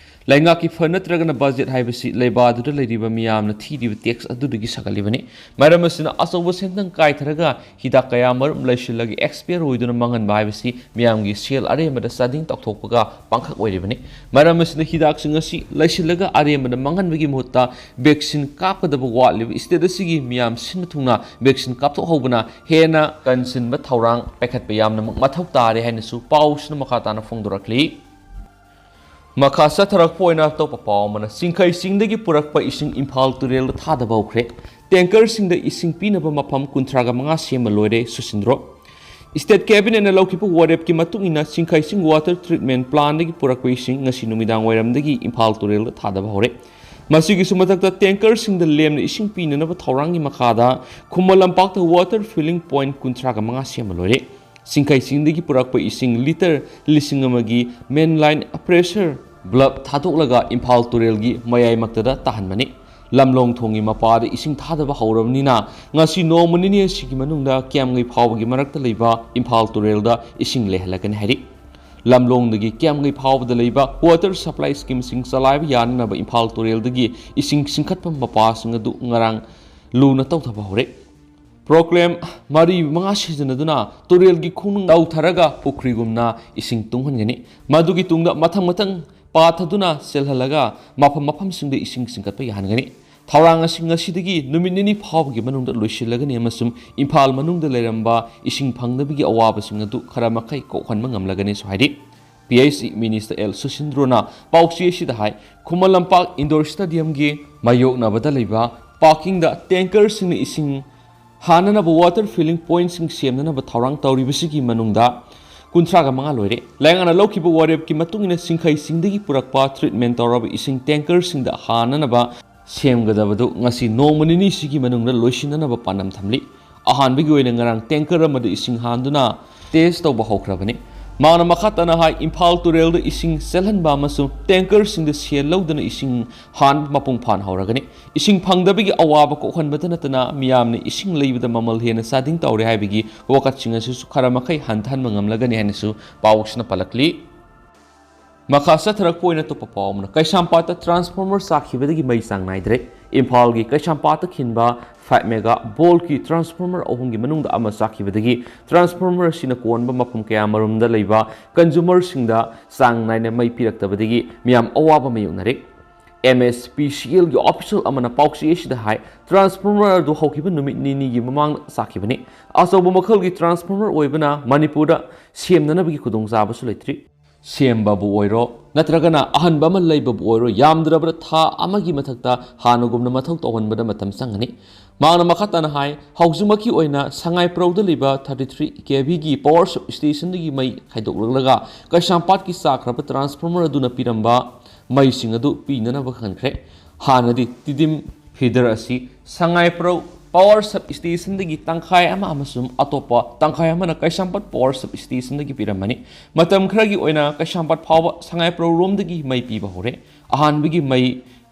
ꯂꯩꯉꯥꯛꯀꯤ ꯐꯟ ꯅꯠꯇ꯭ꯔꯒꯅ ꯕꯖꯦꯠ ꯍꯥꯏꯕꯁꯤ ꯂꯩꯕꯥꯛ ꯑꯗꯨꯗ ꯂꯩꯔꯤꯕ ꯃꯤꯌꯥꯝꯅ ꯊꯤꯔꯤꯕ ꯇꯦꯛꯁ ꯑꯗꯨꯗꯒꯤ ꯁꯥꯒꯠꯂꯤꯕꯅꯤ꯫ ꯃꯔꯝ ꯑꯁꯤꯅ ꯑꯆꯧꯕ ꯁꯦꯟꯊꯪ ꯀꯥꯏꯊꯔꯒ ꯍꯤꯗꯥꯛ ꯀꯌꯥ ꯃꯔꯨꯝ ꯂꯩꯁꯤꯜꯂꯒ ꯑꯦꯛꯁꯄꯤꯌꯔ ꯑꯣꯏꯗꯨꯅ ꯃꯥꯡꯍꯟꯕ ꯍꯥꯏꯕꯁꯤ ꯃꯤꯌꯥꯝꯒꯤ ꯁꯦꯜ ꯑꯔꯦꯝꯕꯗ ꯆꯥꯗꯤꯡ ꯇꯧꯊꯣꯛꯄꯒ ꯄꯥꯡꯈꯛ ꯑꯣꯏꯔꯤꯕꯅꯤ꯫ ꯃꯔꯝ ꯑꯁꯤꯅ ꯍꯤꯗꯥꯛꯁꯤꯡ ꯑꯁꯤ ꯂꯩꯁꯤꯜꯂꯒ ꯑꯔꯦꯝꯕꯗ ꯃꯥꯡꯍꯟꯕꯒꯤ ꯃꯍꯨꯠꯇ ꯚꯦꯛꯁꯤꯟ ꯀꯥꯞꯀꯗꯕ ꯋꯥꯠꯂꯤꯕ ꯁ꯭ꯇꯦꯠ ꯑꯁꯤꯒꯤ ꯃꯤꯌꯥꯝ ꯁꯤꯟꯕ ꯊꯨꯡꯅ ꯚꯦꯛꯁꯤꯟ ꯀꯥꯞꯊꯣꯛꯍꯧꯕꯅ ꯍꯦꯟꯅ ꯀꯟꯁꯤꯟꯕ ꯊꯧꯔꯥꯡ ꯄꯥꯏꯈꯠꯄ ꯌꯥꯝꯅꯃꯛ ꯃꯊꯧ ꯇꯥꯔꯦ ꯍꯥꯏꯅꯁꯨ ꯄꯥꯎꯁꯤꯅ ꯃꯈꯥ ꯇꯥꯅ ꯐꯣꯡꯗꯣꯔꯛꯂꯤ꯫ ꯃꯈꯥ ꯆꯠꯊꯔꯛꯄ ꯑꯣꯏꯅ ꯑꯇꯣꯞꯄ ꯄꯥꯎ ꯑꯃꯅ, ꯆꯤꯡꯈꯩ ꯆꯤꯡꯗꯒꯤ ꯄꯨꯔꯛꯄ ꯏꯁꯤꯡ ꯏꯝꯐꯥꯜ ꯇꯨꯔꯦꯜꯗ ꯊꯥꯗꯕ ꯍꯧꯈ꯭ꯔꯦ꯫ ꯇꯦꯡꯀꯔꯁꯤꯡꯗ ꯏꯁꯤꯡ ꯄꯤꯅꯕ ꯃꯐꯝ ꯀꯨꯟꯊ꯭ꯔꯥꯒ ꯃꯉꯥ ꯁꯦꯝꯕ ꯂꯣꯏꯔꯦ, ꯁꯨꯁꯤꯟꯗ꯭ꯔꯣ꯫ ꯁ꯭ꯇꯦꯠ ꯀꯦꯕꯤꯅꯦꯠꯅ ꯂꯧꯈꯤꯕ ꯋꯥꯔꯦꯞꯀꯤ ꯃꯇꯨꯡ ꯏꯟꯅ, ꯆꯤꯡꯈꯩ ꯆꯤꯡ ꯋꯥꯇꯔ ꯇ꯭ꯔꯤꯠꯃꯦꯟ ꯄ꯭ꯂꯥꯟꯗꯒꯤ ꯄꯨꯔꯛꯄ ꯏꯁꯤꯡ ꯉꯁꯤ ꯅꯨꯃꯤꯗꯥꯡ ꯋꯥꯏꯔꯝꯗꯒꯤ ꯏꯝꯐꯥꯜ ꯇꯨꯔꯦꯜꯗ ꯊꯥꯗꯕ ꯍꯧꯔꯦ꯫ ꯃꯁꯤꯒꯤꯁꯨ ꯃꯊꯛꯇ, ꯇꯦꯡꯀꯔꯁꯤꯡꯗ ꯂꯦꯝꯅ ꯏꯁꯤꯡ ꯄꯤꯅꯅꯕ ꯊꯧꯔꯥꯡꯒꯤ ꯃꯈꯥꯗ ꯈꯨꯃꯟ ꯂꯝꯄꯥꯛꯇ ꯋꯥꯇꯔ ꯐꯤꯂꯤꯡ ꯄꯣꯏꯟꯠ ꯀꯨꯟꯊ꯭ꯔꯥꯒ ꯃꯉꯥ ꯁꯦꯝꯕ ꯂꯣꯏꯔꯦ꯫ ꯆꯤꯡꯈꯩ ꯆꯤꯡꯗꯒꯤ ꯄꯨꯔꯛꯄ ꯏꯁꯤꯡ ꯂꯤꯇꯔ ꯂꯤꯁꯤꯡ ꯑꯃꯒꯤ ꯃꯦꯟ ꯂꯥꯏꯟ ꯄ꯭ꯔꯦꯁꯔ ꯕ꯭ꯂꯕ ꯊꯥꯗꯣꯛꯂꯒ ꯏꯝꯐꯥꯜ ꯇꯨꯔꯦꯜꯒꯤ ꯃꯌꯥꯏꯃꯛꯇꯗ ꯇꯥꯍꯟꯕꯅꯤ꯫ ꯂꯝꯂꯣꯡ ꯊꯣꯡꯒꯤ ꯃꯄꯥꯗ ꯏꯁꯤꯡ ꯊꯥꯗꯕ ꯍꯧꯔꯕꯅꯤꯅ, ꯉꯁꯤ ꯅꯣꯡꯃ ꯅꯤꯅꯤ ꯑꯁꯤꯒꯤ ꯃꯅꯨꯡꯗ ꯀꯤꯌꯥꯝꯒꯩ ꯐꯥꯎꯕꯒꯤ ꯃꯔꯛꯇ ꯂꯩꯕ ꯏꯝꯐꯥꯜ ꯇꯨꯔꯦꯜꯗ ꯏꯁꯤꯡ ꯂꯩꯍꯜꯂꯒꯅꯤ ꯍꯥꯏꯔꯤ꯫ ꯂꯝꯂꯣꯡꯗꯒꯤ ꯀꯤꯌꯥꯝꯒꯩ ꯐꯥꯎꯕꯗ ꯂꯩꯕ ꯋꯥꯇꯔ ꯁꯄ꯭ꯂꯥꯏ ꯁ꯭ꯀꯤꯝꯁꯤꯡ ꯆꯂꯥꯏꯕ ꯌꯥꯅꯅꯕ ꯏꯝꯐꯥꯜ ꯇꯨꯔꯦꯜꯗꯒꯤ ꯏꯁꯤꯡ ꯆꯤꯡꯈꯠꯄ ꯃꯄꯥꯁꯤꯡ ꯑꯗꯨ ꯉꯔꯥꯡ ꯂꯨꯅ ꯇꯧꯊꯕ ꯍꯧꯔꯦ꯫ ꯄ꯭ꯔꯣꯀ꯭ꯂꯦꯝ ꯃꯔꯤ ꯃꯉꯥ ꯁꯤꯖꯤꯟꯅꯗꯨꯅ ꯇꯨꯔꯦꯜꯒꯤ ꯈꯣꯡꯅꯨꯡ ꯇꯧꯊꯔꯒ ꯄꯨꯈ꯭ꯔꯤꯒꯨꯝꯅ ꯏꯁꯤꯡ ꯇꯨꯡꯍꯟꯒꯅꯤ꯫ ꯃꯗꯨꯒꯤ ꯇꯨꯡꯗ ꯃꯊꯪ ꯃꯊꯪ ꯄꯥꯊꯗꯨꯅ ꯆꯦꯜꯍꯜꯂꯒ ꯃꯐꯝ ꯃꯐꯝꯁꯤꯡꯗ ꯏꯁꯤꯡ ꯆꯤꯡꯈꯠꯄ ꯌꯥꯍꯟꯒꯅꯤ꯫ ꯊꯧꯔꯥꯡ ꯑꯁꯤ ꯉꯁꯤꯗꯒꯤ ꯅꯨꯃꯤꯠ ꯅꯤꯅꯤ ꯐꯥꯎꯕꯒꯤ ꯃꯅꯨꯡꯗ ꯂꯣꯏꯁꯤꯜꯂꯒꯅꯤ ꯑꯃꯁꯨꯡ ꯏꯝꯐꯥꯜ ꯃꯅꯨꯡꯗ ꯂꯩꯔꯝꯕ ꯏꯁꯤꯡ ꯐꯪꯗꯕꯒꯤ ꯑꯋꯥꯕꯁꯤꯡ ꯑꯗꯨ ꯈꯔ ꯃꯈꯩ ꯀꯣꯛꯍꯟꯕ ꯉꯝꯂꯒꯅꯤꯁꯨ ꯍꯥꯏꯔꯤ꯫ P H E minister L ꯁꯨꯁꯤꯟꯗ꯭ꯔꯣꯅ ꯄꯥꯎꯆꯦ ꯑꯁꯤꯗ ꯍꯥꯏ, ꯈꯨꯃꯟ ꯂꯝꯄꯥꯛ ꯏꯟꯗꯣꯔ ꯁ꯭ꯇꯦꯗꯤꯌꯝꯒꯤ ꯃꯥꯌꯣꯛꯅꯕꯗ ꯂꯩꯕ ꯄꯥꯔꯀꯤꯡꯗ ꯇꯦꯡꯀꯔꯁꯤꯡꯅ ꯏꯁꯤꯡ ꯍꯥꯟꯅꯅꯕ ꯋꯥꯇꯔ ꯐꯤꯂꯤꯡ ꯄꯣꯏꯟꯠꯁꯤꯡ ꯁꯦꯝꯅꯅꯕ ꯊꯧꯔꯥꯡ ꯇꯧꯔꯤꯕꯁꯤꯒꯤ ꯃꯅꯨꯡꯗ ꯀꯨꯟꯊ꯭ꯔꯥꯒ ꯃꯉꯥ ꯂꯣꯏꯔꯦ꯫ ꯂꯩꯉꯥꯛꯅ ꯂꯧꯈꯤꯕ ꯋꯥꯔꯦꯞꯀꯤ ꯃꯇꯨꯡ ꯏꯟꯅ ꯆꯤꯡꯈꯩ ꯆꯤꯡꯗꯒꯤ ꯄꯨꯔꯛꯄ ꯇ꯭ꯔꯤꯠꯃꯦꯟ ꯇꯧꯔꯕ ꯏꯁꯤꯡ ꯇꯦꯡꯀꯔꯁꯤꯡꯗ ꯍꯥꯟꯅꯅꯕ ꯁꯦꯝꯒꯗꯕꯗꯨ ꯉꯁꯤ ꯅꯣꯡꯃ ꯅꯤꯅꯤꯁꯤꯒꯤ ꯃꯅꯨꯡꯗ ꯂꯣꯏꯁꯤꯟꯅꯅꯕ ꯄꯥꯟꯗꯝ ꯊꯝꯂꯤ꯫ ꯑꯍꯥꯟꯕꯒꯤ ꯑꯣꯏꯅ ꯉꯔꯥꯡ ꯇꯦꯡꯀꯔ ꯑꯃꯗ ꯏꯁꯤꯡ ꯍꯥꯟꯗꯨꯅ ꯇꯦꯁ ꯇꯧꯕ ꯍꯧꯈ꯭ꯔꯕꯅꯤ꯫ ꯃꯥꯅ ꯃꯈꯥ ꯇꯥꯅ ꯍꯥꯏ, ꯏꯝꯐꯥꯜ ꯇꯨꯔꯦꯜꯗ ꯏꯁꯤꯡ ꯆꯦꯜꯍꯟꯕ ꯑꯃꯁꯨꯡ ꯇꯦꯡꯀꯔꯁꯤꯡꯗ ꯁꯦꯜ ꯂꯧꯗꯨꯅ ꯏꯁꯤꯡ ꯍꯥꯟꯕ ꯃꯄꯨꯡ ꯐꯥꯅ ꯍꯧꯔꯒꯅꯤ꯫ ꯏꯁꯤꯡ ꯐꯪꯗꯕꯒꯤ ꯑꯋꯥꯕ ꯀꯣꯛꯍꯟꯕꯇ ꯅꯠꯇꯅ ꯃꯤꯌꯥꯝꯅ ꯏꯁꯤꯡ ꯂꯩꯕꯗ ꯃꯃꯜ ꯍꯦꯟꯅ ꯆꯥꯗꯤꯡ ꯇꯧꯔꯦ ꯍꯥꯏꯕꯒꯤ ꯋꯥꯀꯠꯁꯤꯡ ꯑꯁꯤꯁꯨ ꯈꯔ ꯃꯈꯩ ꯍꯟꯊꯍꯟꯕ ꯉꯝꯂꯒꯅꯤ ꯍꯥꯏꯅꯁꯨ ꯄꯥꯎꯁꯤꯅ ꯄꯜꯂꯛꯂꯤ꯫ ꯃꯈꯥ ꯆꯠꯊꯔꯛꯄ ꯑꯣꯏꯅ ꯑꯇꯣꯞꯄ ꯄꯥꯎ ꯑꯃꯅ, ꯀꯩꯁꯥꯝꯄꯥꯠꯇ transformer ꯆꯥꯛꯈꯤꯕꯗꯒꯤ ꯃꯩ ꯆꯥꯡ ꯅꯥꯏꯗ꯭ꯔꯦ꯫ ꯏꯝꯐꯥꯜꯒꯤ ꯀꯩꯁꯥꯝꯄꯥꯠꯇ ꯈꯤꯟꯕ five mega voltꯀꯤ transformer ꯑꯍꯨꯝꯒꯤ ꯃꯅꯨꯡꯗ ꯑꯃ ꯆꯥꯛꯈꯤꯕꯗꯒꯤ transformer ꯑꯁꯤꯅ ꯀꯣꯟꯕ ꯃꯐꯝ ꯀꯌꯥꯃꯔꯨꯝꯗ ꯂꯩꯕ consumerꯁꯤꯡꯗ ꯆꯥꯡ ꯅꯥꯏꯅ ꯃꯩ ꯄꯤꯔꯛꯇꯕꯗꯒꯤ ꯃꯤꯌꯥꯝ ꯑꯋꯥꯕ ꯃꯥꯌꯣꯛꯅꯔꯦ꯫ MSPCLꯒꯤ official ꯑꯃꯅ ꯄꯥꯎꯆꯦ ꯑꯁꯤꯗ ꯍꯥꯏ, transformer ꯑꯗꯨ ꯍꯧꯈꯤꯕ ꯅꯨꯃꯤꯠ ꯅꯤꯅꯤꯒꯤ ꯃꯃꯥꯡꯗ ꯆꯥꯛꯈꯤꯕꯅꯤ꯫ ꯑꯆꯧꯕ ꯃꯈꯜꯒꯤ transformer ꯑꯣꯏꯕꯅ ꯃꯅꯤꯄꯨꯔꯗ ꯁꯦꯝꯅꯅꯕꯒꯤ ꯈꯨꯗꯣꯡꯆꯥꯕꯁꯨ ꯂꯩꯇ꯭ꯔꯤ꯫ ꯁꯦꯝꯕꯕꯨ ꯑꯣꯏꯔꯣ, ꯅꯠꯇ꯭ꯔꯒꯅ ꯑꯍꯟꯕ ꯑꯃ ꯂꯩꯕꯕꯨ ꯑꯣꯏꯔꯣ, ꯌꯥꯝꯗ꯭ꯔꯕꯗ ꯊꯥ ꯑꯃꯒꯤ ꯃꯊꯛꯇ ꯍꯥꯟꯅꯒꯨꯝꯅ ꯃꯊꯧ ꯇꯧꯍꯟꯕꯗ ꯃꯇꯝ ꯆꯪꯒꯅꯤ꯫ ꯃꯍꯥꯛꯅ ꯃꯈꯥ ꯇꯥꯅ ꯍꯥꯏ, ꯍꯧꯖꯤꯛꯃꯛꯀꯤ ꯑꯣꯏꯅ ꯁꯉꯥꯏꯄ꯭ꯔꯧꯗ ꯂꯩꯕ thirty three KVꯒꯤ power substationꯗꯒꯤ ꯃꯩ ꯈꯥꯏꯗꯣꯛꯂꯛꯂꯒ ꯀꯩꯁꯥꯝꯄꯥꯠꯀꯤ ꯆꯥꯛꯈ꯭ꯔꯕ transformer ꯑꯗꯨꯅ ꯄꯤꯔꯝꯕ ꯃꯩꯁꯤꯡ ꯑꯗꯨ ꯄꯤꯅꯅꯕ ꯈꯟꯈ꯭ꯔꯦ꯫ ꯍꯥꯟꯅꯗꯤ ꯇꯤꯗꯤꯝ feeder ꯑꯁꯤ ꯁꯉꯥꯏꯄ꯭ꯔꯧ power substationꯗꯒꯤ ꯇꯪꯈꯥꯏ ꯑꯃ ꯑꯃꯁꯨꯡ ꯑꯇꯣꯞꯄ ꯇꯪꯈꯥꯏ ꯑꯃꯅ ꯀꯩꯁꯥꯝꯄꯥꯠ power substationꯗꯒꯤ ꯄꯤꯔꯝꯕꯅꯤ꯫ ꯃꯇꯝ ꯈꯔꯒꯤ ꯑꯣꯏꯅ ꯀꯩꯁꯥꯝꯄꯥꯠ ꯐꯥꯎꯕ ꯁꯉꯥꯏꯄ꯭ꯔꯧ ꯔꯣꯝꯗꯒꯤ ꯃꯩ ꯄꯤꯕ ꯍꯧꯔꯦ꯫ ꯑꯍꯥꯟꯕꯒꯤ ꯃꯩ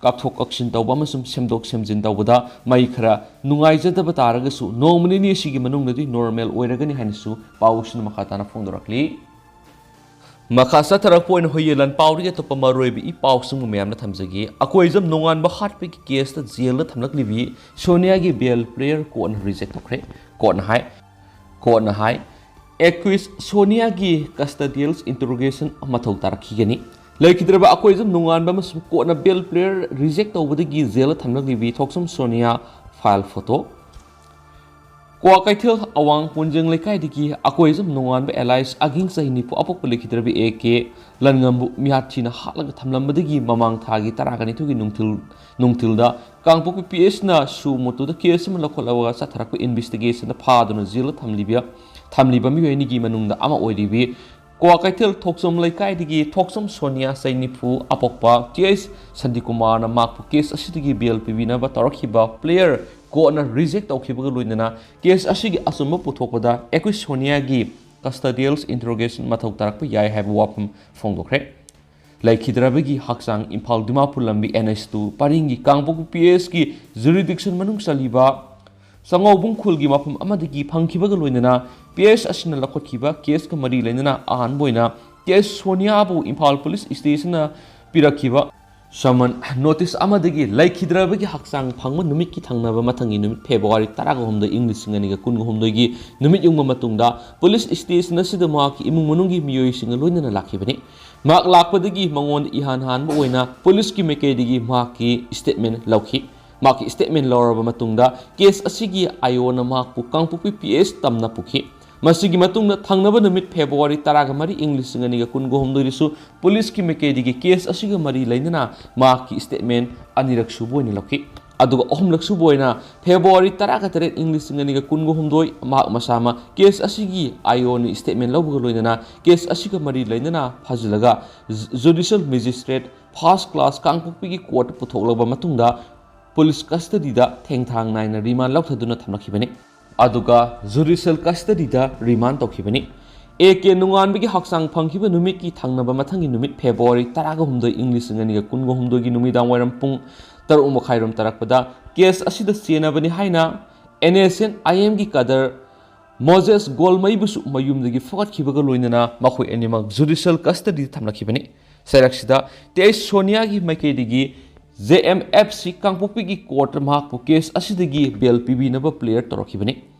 ꯀꯥꯞꯊꯣꯛ ꯀꯥꯞꯁꯤꯟ ꯇꯧꯕ ꯑꯃꯁꯨꯡ ꯁꯦꯝꯗꯣꯛ ꯁꯦꯝꯖꯤꯟ ꯇꯧꯕꯗ ꯃꯩ ꯈꯔ ꯅꯨꯡꯉꯥꯏꯖꯗꯕ ꯇꯥꯔꯒꯁꯨ, ꯅꯣꯡꯃ ꯅꯤꯅꯤ ꯑꯁꯤꯒꯤ ꯃꯅꯨꯡꯗꯗꯤ normal ꯑꯣꯏꯔꯒꯅꯤ ꯍꯥꯏꯅꯁꯨ ꯄꯥꯎꯁꯤꯅ ꯃꯈꯥ ꯇꯥꯅ ꯐꯣꯡꯗꯣꯔꯛꯂꯤ꯫ ꯃꯈꯥ ꯆꯠꯊꯔꯛꯄ ꯑꯣꯏꯅ ꯍꯨꯏꯌꯦꯟ ꯂꯥꯟ ꯄꯥꯎꯗꯒꯤ ꯑꯇꯣꯞꯄ ꯃꯔꯨꯑꯣꯏꯕ ꯏ ꯄꯥꯎꯁꯤꯡꯕꯨ ꯃꯌꯥꯝꯅ ꯊꯝꯖꯒꯦ꯫ ꯑꯀꯣꯏꯖꯝ ꯅꯣꯡꯉꯥꯟꯕ ꯍꯥꯠꯄꯒꯤ caseꯇ jailꯗ ꯊꯝꯂꯛꯂꯤꯕꯤ ꯁꯣꯅꯤꯌꯥꯒꯤ bail prayer courtꯅ reject ꯇꯧꯈ꯭ꯔꯦ꯫ Courtꯅ ꯍꯥꯏ, courtꯅ ꯍꯥꯏ, accused ꯁꯣꯅꯤꯌꯥꯒꯤ custodial interrogation ꯃꯊꯧ ꯇꯥꯔꯛꯈꯤꯒꯅꯤ꯫ ꯂꯩꯈꯤꯗ꯭ꯔꯕ ꯑꯀꯣꯏꯖꯝ ꯅꯣꯡꯉꯥꯟꯕ ꯑꯃꯁꯨꯡ courtꯅ bail prayer reject ꯇꯧꯕꯗꯒꯤ jailꯗ ꯊꯝꯂꯛꯂꯤꯕꯤ ꯊꯣꯛꯆꯝ ꯁꯣꯅꯤꯌꯥ file photo꯫ ꯀ꯭ꯋꯥꯀꯩꯊꯦꯜ ꯑꯋꯥꯡ ꯄꯨꯟꯖꯦꯡ ꯂꯩꯀꯥꯏꯗꯒꯤ ꯑꯀꯣꯏꯖꯝ ꯅꯣꯡꯉꯥꯟꯕ alias ꯑꯒꯤꯡ ꯆꯍꯤ ꯅꯤꯐꯨ ꯑꯄꯣꯛꯄ ꯂꯩꯈꯤꯗ꯭ꯔꯕꯤ ꯑꯦ ꯀꯦ ꯂꯟꯉꯝꯕꯨ ꯃꯤꯍꯥꯠꯊꯤꯅ ꯍꯥꯠꯂꯒ ꯊꯝꯂꯝꯕꯗꯒꯤ ꯃꯃꯥꯡ ꯊꯥꯒꯤ ꯇꯔꯥꯒ ꯅꯤꯊꯣꯏꯒꯤ ꯅꯨꯡꯊꯤꯜ, ꯅꯨꯡꯊꯤꯜꯗ ꯀꯥꯡꯄꯣꯛꯄꯤ ꯄꯤ ꯑꯦꯁꯅ suo motoꯗ case ꯑꯃ ꯂꯧꯈꯠꯂꯒ ꯆꯠꯊꯔꯛꯄ investigationꯗ ꯐꯥꯗꯨꯅ jailꯗ ꯊꯝꯂꯤꯕ, ꯊꯝꯂꯤꯕ ꯃꯤꯑꯣꯏ ꯑꯅꯤꯒꯤ ꯃꯅꯨꯡꯗ ꯑꯃ ꯑꯣꯏꯔꯤꯕꯤ ꯀ꯭ꯋꯥꯀꯩꯊꯦꯜ ꯊꯣꯛꯆꯝ ꯂꯩꯀꯥꯏꯗꯒꯤ ꯊꯣꯛꯆꯝ ꯁꯣꯅꯤꯌꯥ ꯆꯍꯤ ꯅꯤꯐꯨ ꯑꯄꯣꯛꯄ ꯇꯤ ꯑꯩꯆ ꯁꯥꯟꯇꯤꯀꯨꯃꯥꯔꯅ ꯃꯍꯥꯛꯄꯨ case ꯑꯁꯤꯗꯒꯤ bail ꯄꯤꯕꯤꯅꯕ ꯇꯧꯔꯛꯈꯤꯕ prayer courtꯅ reject ꯇꯧꯈꯤꯕꯒ ꯂꯣꯏꯅꯅ case ꯑꯁꯤꯒꯤ ꯑꯆꯨꯝꯕ ꯄꯨꯊꯣꯛꯄꯗ accused ꯁꯣꯅꯤꯌꯥꯒꯤ custodial interrogation ꯃꯊꯧ ꯇꯥꯔꯛꯄ ꯌꯥꯏ ꯍꯥꯏꯕ ꯋꯥꯐꯝ ꯐꯣꯡꯗꯣꯛꯈ꯭ꯔꯦ꯫ ꯂꯩꯈꯤꯗ꯭ꯔꯕꯒꯤ ꯍꯛꯆꯥꯡ ꯏꯝꯐꯥꯜ ꯗꯤꯃꯥꯄꯨꯔ ꯂꯝꯕꯤ N H two ꯄꯔꯤꯡꯒꯤ ꯀꯥꯡꯄꯣꯛꯄꯤ P Sꯒꯤ jurisdiction ꯃꯅꯨꯡ ꯆꯜꯂꯤꯕ ꯆꯉꯧꯕꯨꯡ ꯈꯨꯜꯒꯤ ꯃꯐꯝ ꯑꯃꯗꯒꯤ ꯐꯪꯈꯤꯕꯒ ꯂꯣꯏꯅꯅ P S ꯑꯁꯤꯅ ꯂꯧꯈꯠꯈꯤꯕ caseꯀ ꯃꯔꯤ ꯂꯩꯅꯅ ꯑꯍꯥꯟꯕ ꯑꯣꯏꯅ ꯇꯤ ꯑꯩꯆ ꯁꯣꯅꯤꯌꯥꯕꯨ ꯏꯝꯐꯥꯜ ꯄꯨꯂꯤꯁ ꯁ꯭ꯇꯦꯁꯟꯅ ꯄꯤꯔꯛꯈꯤꯕ ꯁꯃꯟ ꯅꯣꯇꯤꯁ ꯑꯃꯗꯒꯤ ꯂꯩꯈꯤꯗ꯭ꯔꯕꯒꯤ ꯍꯛꯆꯥꯡ ꯐꯪꯕ ꯅꯨꯃꯤꯠꯀꯤ ꯊꯪꯅꯕ ꯃꯊꯪꯒꯤ ꯅꯨꯃꯤꯠ ꯐꯦꯕ꯭ꯔꯨꯋꯥꯔꯤ ꯇꯔꯥꯒ ꯍꯨꯝꯗꯣꯏ, ꯏꯪ ꯂꯤꯁꯤꯡ ꯑꯅꯤꯒ ꯀꯨꯟꯒ ꯍꯨꯝꯗꯣꯏꯒꯤ ꯅꯨꯃꯤꯠ ꯌꯨꯡꯕ ꯃꯇꯨꯡꯗ ꯄꯨꯂꯤꯁ ꯁ꯭ꯇꯦꯁꯟ ꯑꯁꯤꯗ ꯃꯍꯥꯛꯀꯤ ꯏꯃꯨꯡ ꯃꯅꯨꯡꯒꯤ ꯃꯤꯑꯣꯏꯁꯤꯡꯒ ꯂꯣꯏꯅꯅ ꯂꯥꯛꯈꯤꯕꯅꯤ꯫ ꯃꯍꯥꯛ ꯂꯥꯛꯄꯗꯒꯤ ꯃꯉꯣꯟꯗ ꯏꯍꯥꯟ ꯍꯥꯟꯕ ꯑꯣꯏꯅ ꯄꯨꯂꯤꯁꯀꯤ ꯃꯥꯏꯀꯩꯗꯒꯤ ꯃꯍꯥꯛꯀꯤ ꯁ꯭ꯇꯦꯠꯃꯦꯟ ꯂꯧꯈꯤ꯫ ꯃꯍꯥꯛꯀꯤ ꯁ꯭ꯇꯦꯠꯃꯦꯟ ꯂꯧꯔꯕ ꯃꯇꯨꯡꯗ ꯀꯦꯁ ꯑꯁꯤꯒꯤ ꯑꯥꯏ ꯑꯣꯅ ꯃꯍꯥꯛꯄꯨ ꯀꯥꯡꯄꯣꯛꯄꯤ ꯄꯤ ꯑꯦꯁ ꯇꯝꯅ ꯄꯨꯈꯤ꯫ ꯃꯁꯤꯒꯤ ꯃꯇꯨꯡꯗ ꯊꯪꯅꯕ ꯅꯨꯃꯤꯠ ꯐꯦꯕ꯭ꯔꯨꯋꯥꯔꯤ ꯇꯔꯥꯒ ꯃꯔꯤ, ꯏꯪ ꯂꯤꯁꯤꯡ ꯑꯅꯤꯒ ꯀꯨꯟꯒ ꯍꯨꯝꯗꯣꯏꯗꯁꯨ ꯄꯨꯂꯤꯁꯀꯤ ꯃꯥꯏꯀꯩꯗꯒꯤ ꯀꯦꯁ ꯑꯁꯤꯒ ꯃꯔꯤ ꯂꯩꯅꯅ ꯃꯍꯥꯛꯀꯤ ꯁ꯭ꯇꯦꯠꯃꯦꯟ ꯑꯅꯤꯔꯛ ꯁꯨꯕ ꯑꯣꯏꯅ ꯂꯧꯈꯤ꯫ ꯑꯗꯨꯒ ꯑꯍꯨꯝꯂꯛ ꯁꯨꯕ ꯑꯣꯏꯅ ꯐꯦꯕ꯭ꯔꯨꯋꯥꯔꯤ ꯇꯔꯥꯒ ꯇꯔꯦꯠ, ꯏꯪ ꯂꯤꯁꯤꯡ ꯑꯅꯤꯒ ꯀꯨꯟꯒ ꯍꯨꯝꯗꯣꯏ ꯃꯍꯥꯛ ꯃꯁꯥꯃꯛ ꯀꯦꯁ ꯑꯁꯤꯒꯤ ꯑꯥꯏ ꯑꯣꯅ ꯁ꯭ꯇꯦꯠꯃꯦꯟ ꯂꯧꯕꯒ ꯂꯣꯏꯅꯅ ꯀꯦꯁ ꯑꯁꯤꯒ ꯃꯔꯤ ꯂꯩꯅꯅ ꯐꯥꯖꯤꯜꯂꯒ ꯖꯨ-, ꯖꯨꯗꯤꯁꯤꯌꯦꯜ ꯃꯦꯖꯤꯁꯇ꯭ꯔꯦꯠ ꯐꯥꯔꯁ ꯀ꯭ꯂꯥꯁ ꯀꯥꯡꯄꯣꯛꯄꯤꯒꯤ ꯀꯣꯔꯠꯇ ꯄꯨꯊꯣꯛꯂꯕ ꯃꯇꯨꯡꯗ ꯄꯨꯂꯤꯁ ꯀꯁꯇꯗꯤꯗ ꯊꯦꯡꯊꯥꯡ ꯅꯥꯏꯅ ꯔꯤꯃꯥꯟ ꯂꯧꯊꯗꯨꯅ ꯊꯝꯂꯛꯈꯤꯕꯅꯤ꯫ ꯑꯗꯨꯒ ꯖꯨꯗꯤꯁꯤꯌꯦꯜ ꯀꯁꯇꯗꯤꯗ ꯔꯤꯃꯥꯟ ꯇꯧꯈꯤꯕꯅꯤ꯫ ꯑꯦ ꯀꯦ ꯅꯣꯡꯉꯥꯟꯕꯒꯤ ꯍꯛꯆꯥꯡ ꯐꯪꯈꯤꯕ ꯅꯨꯃꯤꯠꯀꯤ ꯊꯪꯅꯕ ꯃꯊꯪꯒꯤ ꯅꯨꯃꯤꯠ ꯐꯦꯕ꯭ꯔꯨꯋꯥꯔꯤ ꯇꯔꯥꯒ ꯍꯨꯝꯗꯣꯏ, ꯏꯪ ꯂꯤꯁꯤꯡ ꯑꯅꯤꯒ ꯀꯨꯟꯒ ꯍꯨꯝꯗꯣꯏꯒꯤ ꯅꯨꯃꯤꯗꯥꯡ ꯋꯥꯏꯔꯝ ꯄꯨꯡ ꯇꯔꯨꯛ ꯃꯈꯥꯏꯔꯣꯝ ꯇꯥꯔꯛꯄꯗ ꯀꯦꯁ ꯑꯁꯤꯗ ꯆꯦꯟꯅꯕꯅꯤ ꯍꯥꯏꯅ ꯑꯦꯟ ꯑꯦꯁ ꯑꯦꯟ ꯑꯥꯏ ꯑꯦꯝꯒꯤ ꯀꯗꯔ ꯃꯣꯖꯦꯁ ꯒꯣꯜꯃꯩꯕꯨꯁꯨ ꯃꯌꯨꯝꯗꯒꯤ ꯐꯨꯒꯠꯈꯤꯕꯒ ꯂꯣꯏꯅꯅ ꯃꯈꯣꯏ ꯑꯅꯤꯃꯛ ꯖꯨꯗꯤꯁꯤꯌꯦꯜ ꯀꯁꯇꯗꯤꯗ ꯊꯝꯂꯛꯈꯤꯕꯅꯤ꯫ ꯁꯔꯛꯁꯤꯗ ꯇꯤ ꯑꯩꯆ ꯁꯣꯅꯤꯌꯥꯒꯤ ꯃꯥꯏꯀꯩꯗꯒꯤ ꯖꯦ ꯑꯦꯝ ꯑꯦꯐ ꯁꯤ ꯀꯥꯡꯄꯣꯛꯄꯤꯒꯤ ꯀꯣꯔꯠꯇ ꯃꯍꯥꯛꯄꯨ ꯀꯦꯁ ꯑꯁꯤꯗꯒꯤ ꯕꯦꯜ ꯄꯤꯕꯤꯅꯕ ꯄ꯭ꯂꯦꯌꯔ ꯇꯧꯔꯛꯈꯤꯕꯅꯤ꯫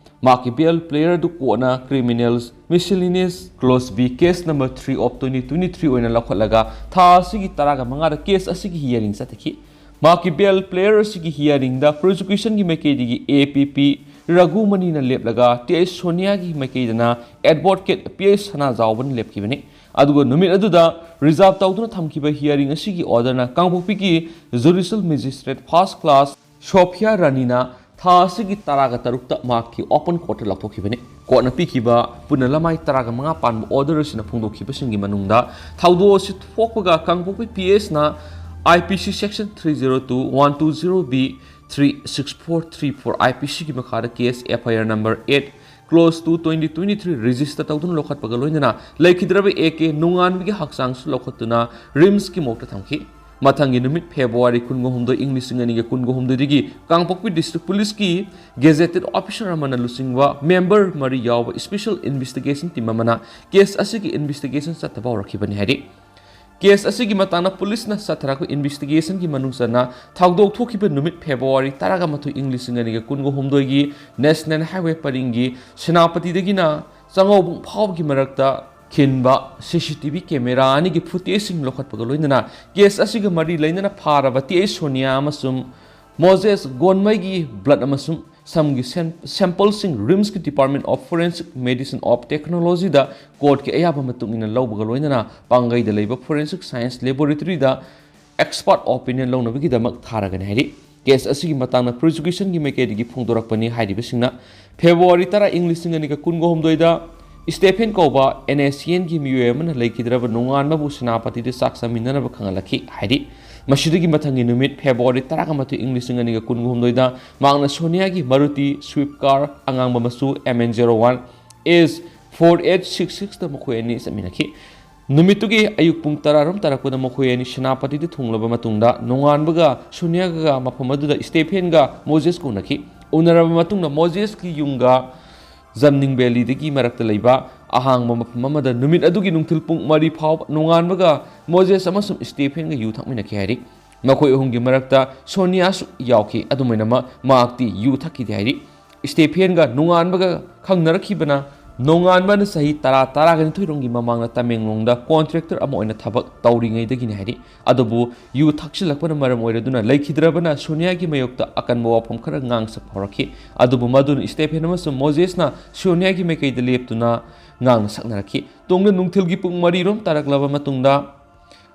ꯃꯍꯥꯛꯀꯤ ꯕꯦꯜ ꯄ꯭ꯂꯦꯌꯔ ꯑꯗꯨ ꯀꯣꯔꯠꯅ criminals miscellaneous clause B case number three of twenty twenty-three ꯑꯣꯏꯅ ꯂꯧꯈꯠꯂꯒ ꯊꯥ ꯑꯁꯤꯒꯤ ꯇꯔꯥꯒ ꯃꯉꯥꯗ ꯀꯦꯁ ꯑꯁꯤꯒꯤ ꯍꯤꯌꯥꯔꯤꯡ ꯆꯠꯊꯈꯤ꯫ ꯃꯍꯥꯛꯀꯤ ꯕꯦꯜ ꯄ꯭ꯂꯦꯌꯔ ꯑꯁꯤꯒꯤ ꯍꯤꯌꯥꯔꯤꯡꯗ ꯄ꯭ꯔꯣꯁꯤꯀ꯭ꯌꯨꯁꯟꯒꯤ ꯃꯥꯏꯀꯩꯗꯒꯤ ꯑꯦ ꯄꯤ ꯄꯤ ꯔꯘꯨꯃꯅꯤꯅ ꯂꯦꯞꯂꯒ ꯇꯤ ꯑꯩꯆ ꯁꯣꯅꯤꯌꯥꯒꯤ ꯃꯥꯏꯀꯩꯗꯅ ꯑꯦꯗꯚꯣꯀꯦꯠ ꯄꯤ ꯑꯩꯆ ꯁꯅꯥꯖꯥꯎꯕꯅ ꯂꯦꯞꯈꯤꯕꯅꯤ꯫ ꯑꯗꯨꯒ ꯅꯨꯃꯤꯠ ꯑꯗꯨꯗ ꯔꯤꯖꯥꯔꯚ ꯇꯧꯗꯨꯅ ꯊꯝꯈꯤꯕ ꯍꯤꯌꯥꯔꯤꯡ ꯑꯁꯤꯒꯤ ꯑꯣꯔꯗꯔꯅ ꯀꯥꯡꯄꯣꯛꯄꯤꯒꯤ ꯖꯨꯗꯤꯁꯤꯌꯦꯜ ꯃꯦꯖꯤꯁꯇ꯭ꯔꯦꯠ ꯐꯥꯔꯁ ꯀ꯭ꯂꯥꯁ ꯁꯣꯐꯤꯌꯥ ꯔꯥꯅꯤꯅ ꯊꯥ ꯑꯁꯤꯒꯤ ꯇꯔꯥꯒ ꯇꯔꯨꯛꯇ ꯃꯍꯥꯛꯀꯤ ꯑꯣꯄꯟ ꯀꯣꯔꯠꯇ ꯂꯧꯊꯣꯛꯈꯤꯕꯅꯤ꯫ ꯀꯣꯔꯠꯅ ꯄꯤꯈꯤꯕ ꯄꯨꯟꯅ ꯂꯃꯥꯏ ꯇꯔꯥꯒ ꯃꯉꯥ ꯄꯥꯟꯕ ꯑꯣꯔꯗꯔ ꯑꯁꯤꯅ ꯐꯣꯡꯗꯣꯛꯈꯤꯕꯁꯤꯡꯒꯤ ꯃꯅꯨꯡꯗ ꯊꯧꯗꯣꯛ ꯑꯁꯤ ꯊꯣꯛꯄꯒ ꯀꯥꯡꯄꯣꯛꯄꯤ ꯄꯤ ꯑꯦꯁꯅ ꯑꯥꯏ ꯄꯤ ꯁꯤ section three zero two one two zero B three six four three four I P C ꯒꯤ ꯃꯈꯥꯗ ꯀꯦꯁ ꯑꯦꯐ ꯑꯥꯏ R number eight clause two twenty twenty-three register ꯇꯧꯗꯨꯅ ꯂꯧꯈꯠꯄꯒ ꯂꯣꯏꯅꯅ ꯂꯩꯈꯤꯗ꯭ꯔꯕ ꯑꯦ ꯀꯦ ꯅꯣꯡꯉꯥꯟꯕꯒꯤ ꯍꯛꯆꯥꯡꯁꯨ ꯂꯧꯈꯠꯇꯨꯅ ꯔꯤꯝꯁꯀꯤ ꯃꯣꯔꯒꯇ ꯊꯝꯈꯤ꯫ ꯃꯊꯪꯒꯤ ꯅꯨꯃꯤꯠ, ꯐꯦꯕ꯭ꯔꯨꯋꯥꯔꯤ ꯀꯨꯟꯒ ꯍꯨꯝꯗꯣꯏ, ꯏꯪ ꯂꯤꯁꯤꯡ ꯑꯅꯤꯒ ꯀꯨꯟꯒ ꯍꯨꯝꯗꯣꯏꯗꯒꯤ ꯀꯥꯡꯄꯣꯛꯄꯤ District Policeꯀꯤ Gazetted Officer ꯑꯃꯅ ꯂꯨꯆꯤꯡꯕ member ꯃꯔꯤ ꯌꯥꯎꯕ Special Investigation Team ꯑꯃꯅ case ꯑꯁꯤꯒꯤ investigation ꯆꯠꯊꯕ ꯍꯧꯔꯛꯈꯤꯕꯅꯤ ꯍꯥꯏꯔꯤ꯫ Case ꯑꯁꯤꯒꯤ ꯃꯇꯥꯡꯗ policeꯅ ꯆꯠꯊꯔꯛꯄ investigationꯒꯤ ꯃꯅꯨꯡ ꯆꯟꯅ ꯊꯧꯗꯣꯛ ꯊꯣꯛꯈꯤꯕ ꯅꯨꯃꯤꯠ, ꯐꯦꯕ꯭ꯔꯨꯋꯥꯔꯤ ꯇꯔꯥꯃꯥꯊꯣꯏ, ꯏꯪ ꯂꯤꯁꯤꯡ ꯑꯅꯤꯒ ꯀꯨꯟꯒ ꯍꯨꯝꯗꯣꯏꯒꯤ National Highway ꯄꯔꯤꯡꯒꯤ ꯁꯦꯅꯥꯄꯇꯤꯗꯒꯤꯅ ꯆꯥꯉꯧꯕꯨꯡ ꯐꯥꯎꯕꯒꯤ ꯃꯔꯛꯇ ꯈꯤꯟꯕ CCTV camera ꯑꯅꯤꯒꯤ footageꯁꯤꯡ ꯂꯧꯈꯠꯄꯒ ꯂꯣꯏꯅꯅ case ꯑꯁꯤꯒ ꯃꯔꯤ ꯂꯩꯅꯅ ꯐꯥꯔꯕ ꯇꯤ ꯑꯩꯆ ꯁꯣꯅꯤꯌꯥ ꯑꯃꯁꯨꯡ ꯃꯣꯖꯦꯁ ꯒꯣꯟꯃꯩꯒꯤ blood ꯑꯃꯁꯨꯡ ꯁꯝꯒꯤ ꯁꯦꯝ-, sampleꯁꯤꯡ RIMSꯀꯤ Department of Forensic Medicine of Technologyꯗ courtꯀꯤ ꯑꯌꯥꯕ ꯃꯇꯨꯡ ꯏꯟꯅ ꯂꯧꯕꯒ ꯂꯣꯏꯅꯅ ꯄꯥꯡꯒꯩꯗ ꯂꯩꯕ Forensic Science Laboratoryꯗ expert opinion ꯂꯧꯅꯕꯒꯤꯗꯃꯛ ꯊꯥꯔꯒꯅꯤ ꯍꯥꯏꯔꯤ꯫ Case ꯑꯁꯤꯒꯤ ꯃꯇꯥꯡꯗ prosecutionꯒꯤ ꯃꯥꯏꯀꯩꯗꯒꯤ ꯐꯣꯡꯗꯣꯔꯛꯄꯅꯤ ꯍꯥꯏꯔꯤꯕꯁꯤꯡꯅ ꯐꯦꯕ꯭ꯔꯨꯋꯥꯔꯤ ꯇꯔꯥ, ꯏꯪ ꯂꯤꯁꯤꯡ ꯑꯅꯤꯒ ꯀꯨꯟꯒ ꯍꯨꯝꯗꯣꯏꯗ ꯁ꯭ꯇꯦꯐꯦꯟ ꯀꯧꯕ NSCNꯒꯤ ꯃꯤꯑꯣꯏ ꯑꯃꯅ ꯂꯩꯈꯤꯗ꯭ꯔꯕ ꯅꯣꯡꯉꯥꯟꯕꯕꯨ ꯁꯦꯅꯥꯄꯇꯤꯗ ꯆꯥꯛ ꯆꯥꯃꯤꯟꯅꯅꯕ ꯈꯪꯍꯜꯂꯛꯈꯤ ꯍꯥꯏꯔꯤ꯫ ꯃꯁꯤꯗꯒꯤ ꯃꯊꯪꯒꯤ ꯅꯨꯃꯤꯠ, ꯐꯦꯕ꯭ꯔꯨꯋꯥꯔꯤ ꯇꯔꯥꯃꯥꯊꯣꯏ, ꯏꯪ ꯂꯤꯁꯤꯡ ꯑꯅꯤꯒ ꯀꯨꯟꯒ ꯍꯨꯝꯗꯣꯏꯗ ꯃꯍꯥꯛꯅ ꯁꯣꯅꯤꯌꯥꯒꯤ Maruti Swift car ꯑꯉꯥꯡꯕ ꯃꯆꯨ M N zero one S four eight six sixꯇ ꯃꯈꯣꯏ ꯑꯅꯤ ꯆꯠꯃꯤꯟꯅꯈꯤ꯫ ꯅꯨꯃꯤꯠꯇꯨꯒꯤ ꯑꯌꯨꯛ ꯄꯨꯡ ꯇꯔꯥꯔꯣꯝ ꯇꯥꯔꯛꯄꯗ ꯃꯈꯣꯏ ꯑꯅꯤ ꯁꯦꯅꯥꯄꯇꯤꯗ ꯊꯨꯡꯂꯕ ꯃꯇꯨꯡꯗ, ꯅꯣꯡꯉꯥꯟꯕꯒ ꯁꯣꯅꯤꯌꯥꯒ ꯃꯐꯝ ꯑꯗꯨꯗ ꯁ꯭ꯇꯦꯐꯦꯟꯒ ꯃꯣꯖꯦꯁꯀ ꯎꯅꯈꯤ꯫ ꯎꯅꯔꯕ ꯃꯇꯨꯡꯗ ꯃꯣꯖꯦꯁꯀꯤ ꯌꯨꯝꯒ ꯖꯝꯅꯤꯡ ꯚꯦꯂꯤꯗꯒꯤ ꯃꯔꯛꯇ ꯂꯩꯕ ꯑꯍꯥꯡꯕ ꯃꯐꯝ ꯑꯃꯗ ꯅꯨꯃꯤꯠ ꯑꯗꯨꯒꯤ ꯅꯨꯡꯊꯤꯜ ꯄꯨꯡ ꯃꯔꯤ ꯐꯥꯎꯕ ꯅꯣꯡꯉꯥꯟꯕꯒ ꯃꯣꯖꯦꯁ ꯑꯃꯁꯨꯡ ꯁ꯭ꯇꯦꯐꯦꯟꯒ ꯌꯨ ꯊꯛꯃꯤꯟꯅꯈꯤ ꯍꯥꯏꯔꯤ꯫ ꯃꯈꯣꯏ ꯑꯍꯨꯝꯒꯤ ꯃꯔꯛꯇ ꯁꯣꯅꯤꯌꯥꯁꯨ ꯌꯥꯎꯈꯤ꯫ ꯑꯗꯨꯝ ꯑꯣꯏꯅꯃꯛ, ꯃꯍꯥꯛꯇꯤ ꯌꯨ ꯊꯛꯈꯤꯗꯦ ꯍꯥꯏꯔꯤ꯫ ꯁ꯭ꯇꯦꯐꯦꯟꯒ ꯅꯣꯡꯉꯥꯟꯕꯒ ꯈꯪꯅꯔꯛꯈꯤꯕꯅ ꯅꯣꯡꯉꯥꯟꯕꯅ ꯆꯍꯤ ꯇꯔꯥ, ꯇꯔꯥꯒ ꯅꯤꯊꯣꯏ ꯔꯣꯝꯒꯤ ꯃꯃꯥꯡꯗ ꯇꯃꯦꯡꯂꯣꯡꯗ contractor ꯑꯃ ꯑꯣꯏꯅ ꯊꯕꯛ ꯇꯧꯔꯤꯉꯩꯗꯒꯤꯅꯤ ꯍꯥꯏꯔꯤ꯫ ꯑꯗꯨꯕꯨ ꯌꯨ ꯊꯛꯆꯤꯜꯂꯛꯄꯅ ꯃꯔꯝ ꯑꯣꯏꯔꯗꯨꯅ ꯂꯩꯈꯤꯗ꯭ꯔꯕꯅ ꯁꯣꯅꯤꯌꯥꯒꯤ ꯃꯥꯌꯣꯛꯇ ꯑꯀꯟꯕ ꯋꯥꯐꯝ ꯈꯔ ꯉꯥꯡꯁꯛ ꯐꯥꯎꯔꯛꯈꯤ꯫ ꯑꯗꯨꯕꯨ ꯃꯗꯨꯅ ꯁ꯭ꯇꯦꯐꯦꯟ ꯑꯃꯁꯨꯡ ꯃꯣꯖꯦꯁꯅ ꯁꯣꯅꯤꯌꯥꯒꯤ ꯃꯥꯏꯀꯩꯗ ꯂꯦꯞꯇꯨꯅ ꯉꯥꯡꯅ ꯁꯛꯅꯔꯛꯈꯤ꯫ ꯇꯨꯡꯗ ꯅꯨꯡꯊꯤꯜꯒꯤ ꯄꯨꯡ ꯃꯔꯤ ꯔꯣꯝ ꯇꯥꯔꯛꯂꯕ ꯃꯇꯨꯡꯗ,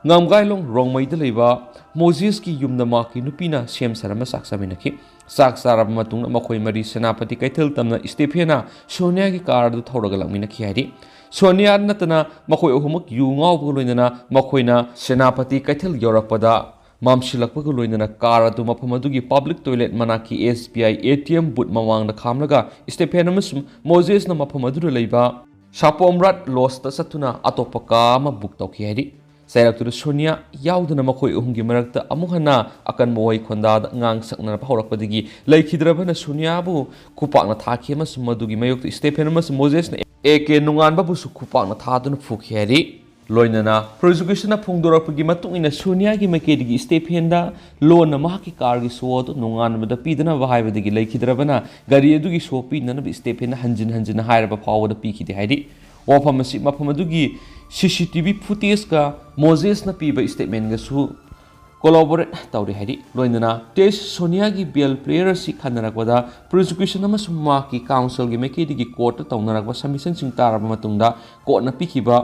ꯉꯝꯒꯥꯏꯂꯣꯡ ꯔꯣꯡꯃꯩꯗ ꯂꯩꯕ ꯃꯣꯖꯦꯁꯀꯤ ꯌꯨꯝꯗ ꯃꯍꯥꯛꯀꯤ ꯅꯨꯄꯤꯅ ꯁꯦꯝ ꯁꯥꯔꯝꯕ ꯆꯥꯛ ꯆꯥꯃꯤꯟꯅꯈꯤ꯫ ꯆꯥꯛ ꯆꯥꯔꯕ ꯃꯇꯨꯡꯗ ꯃꯈꯣꯏ ꯃꯔꯤ ꯁꯦꯅꯥꯄꯇꯤ ꯀꯩꯊꯦꯜ ꯇꯝꯅ ꯁ꯭ꯇꯦꯐꯦꯟꯅ ꯁꯣꯅꯤꯌꯥꯒꯤ car ꯑꯗꯨ ꯊꯧꯔꯒ ꯂꯥꯛꯃꯤꯟꯅꯈꯤ ꯍꯥꯏꯔꯤ꯫ ꯁꯣꯅꯤꯌꯥ ꯅꯠꯇꯅ ꯃꯈꯣꯏ ꯑꯍꯨꯝꯃꯛ ꯌꯨ ꯉꯥꯎꯕꯒ ꯂꯣꯏꯅꯅ ꯃꯈꯣꯏꯅ ꯁꯦꯅꯥꯄꯇꯤ ꯀꯩꯊꯦꯜ ꯌꯧꯔꯛꯄꯗ ꯃꯝꯁꯤꯜꯂꯛꯄꯒ ꯂꯣꯏꯅꯅ car ꯑꯗꯨ ꯃꯐꯝ ꯑꯗꯨꯒꯤ public toilet ꯃꯅꯥꯛꯀꯤ S B I A T M booth ꯃꯃꯥꯡꯗ ꯈꯥꯝꯂꯒ ꯁ꯭ꯇꯦꯐꯦꯟ ꯑꯃꯁꯨꯡ ꯃꯣꯖꯦꯁꯅ ꯃꯐꯝ ꯑꯗꯨꯗ ꯂꯩꯕ ꯁꯥꯄꯣꯝꯔꯥꯠ Lodgeꯇ ꯆꯠꯇꯨꯅ ꯑꯇꯣꯞꯄ car ꯑꯃ book ꯇꯧꯈꯤ ꯍꯥꯏꯔꯤ꯫ ꯆꯩꯔꯛꯇꯨꯗ ꯁꯣꯅꯤꯌꯥ ꯌꯥꯎꯗꯅ ꯃꯈꯣꯏ ꯑꯍꯨꯝꯒꯤ ꯃꯔꯛꯇ ꯑꯃꯨꯛ ꯍꯟꯅ ꯑꯀꯟꯕ ꯋꯥꯍꯩ ꯈꯣꯟꯗꯥꯗ ꯉꯥꯡ ꯁꯛꯅꯔꯛꯄ ꯍꯧꯔꯛꯄꯗꯒꯤ ꯂꯩꯈꯤꯗ꯭ꯔꯕꯅ ꯁꯣꯅꯤꯌꯥꯕꯨ ꯈꯨꯄꯥꯛꯅ ꯊꯥꯈꯤ ꯑꯃꯁꯨꯡ ꯃꯗꯨꯒꯤ ꯃꯥꯌꯣꯛꯇ ꯁ꯭ꯇꯦꯐꯦꯟ ꯑꯃꯁꯨꯡ ꯃꯣꯖꯦꯁꯅ ꯑꯦ ꯀꯦ ꯅꯣꯡꯉꯥꯟꯕꯕꯨꯁꯨ ꯈꯨꯄꯥꯛꯅ ꯊꯥꯗꯨꯅ ꯐꯨꯈꯤ ꯍꯥꯏꯔꯤ꯫ ꯂꯣꯏꯅꯅ ꯄ꯭ꯔꯣꯁꯤꯀ꯭ꯌꯨꯁꯟꯅ ꯐꯣꯡꯗꯣꯔꯛꯄꯒꯤ ꯃꯇꯨꯡ ꯏꯟꯅ ꯁꯣꯅꯤꯌꯥꯒꯤ ꯃꯥꯏꯀꯩꯗꯒꯤ ꯁ꯭ꯇꯦꯐꯦꯟꯗ ꯂꯣꯟꯅ ꯃꯍꯥꯛꯀꯤ ꯀꯥꯔꯒꯤ ꯁꯣ ꯑꯗꯨ ꯅꯣꯡꯉꯥꯟꯕꯗ ꯄꯤꯗꯅꯕ ꯍꯥꯏꯕꯗꯒꯤ ꯂꯩꯈꯤꯗ꯭ꯔꯕꯅ ꯒꯥꯔꯤ ꯑꯗꯨꯒꯤ ꯁꯣ ꯄꯤꯅꯅꯕ ꯁ꯭ꯇꯦꯐꯦꯟꯅ ꯍꯟꯖꯤꯟ ꯍꯟꯖꯤꯟ ꯍꯥꯏꯔꯕ ꯐꯥꯎꯕꯗ ꯄꯤꯈꯤꯗꯦ ꯍꯥꯏꯔꯤ꯫ ꯋꯥꯐꯝ ꯑꯁꯤ ꯃꯐꯝ ꯑꯗꯨꯒꯤ ꯁꯤ ꯁꯤ ꯇꯤ ꯚꯤ ꯐꯨꯇꯦꯖꯀ ꯃꯣꯖꯦꯁꯅ ꯄꯤꯕ ꯁ꯭ꯇꯦꯠꯃꯦꯟꯒꯁꯨ ꯀꯣꯂꯥꯕꯣꯔꯦꯠ ꯇꯧꯔꯤ ꯍꯥꯏꯔꯤ꯫ ꯂꯣꯏꯅꯅ ꯇꯦꯁ ꯁꯣꯅꯤꯌꯥꯒꯤ ꯕꯦꯜ ꯄ꯭ꯂꯦꯌꯔ ꯑꯁꯤ ꯈꯟꯅꯔꯛꯄꯗ ꯄ꯭ꯔꯣꯁꯤꯀ꯭ꯌꯨꯁꯟ ꯑꯃꯁꯨꯡ ꯃꯍꯥꯛꯀꯤ ꯀꯥꯎꯟꯁꯤꯜꯒꯤ ꯃꯥꯏꯀꯩꯗꯒꯤ ꯀꯣꯔꯠꯇ ꯇꯧꯅꯔꯛꯄ ꯁꯕꯃꯤꯁꯟꯁꯤꯡ ꯇꯥꯔꯕ ꯃꯇꯨꯡꯗ ꯀꯣꯔꯠꯅ ꯄꯤꯈꯤꯕ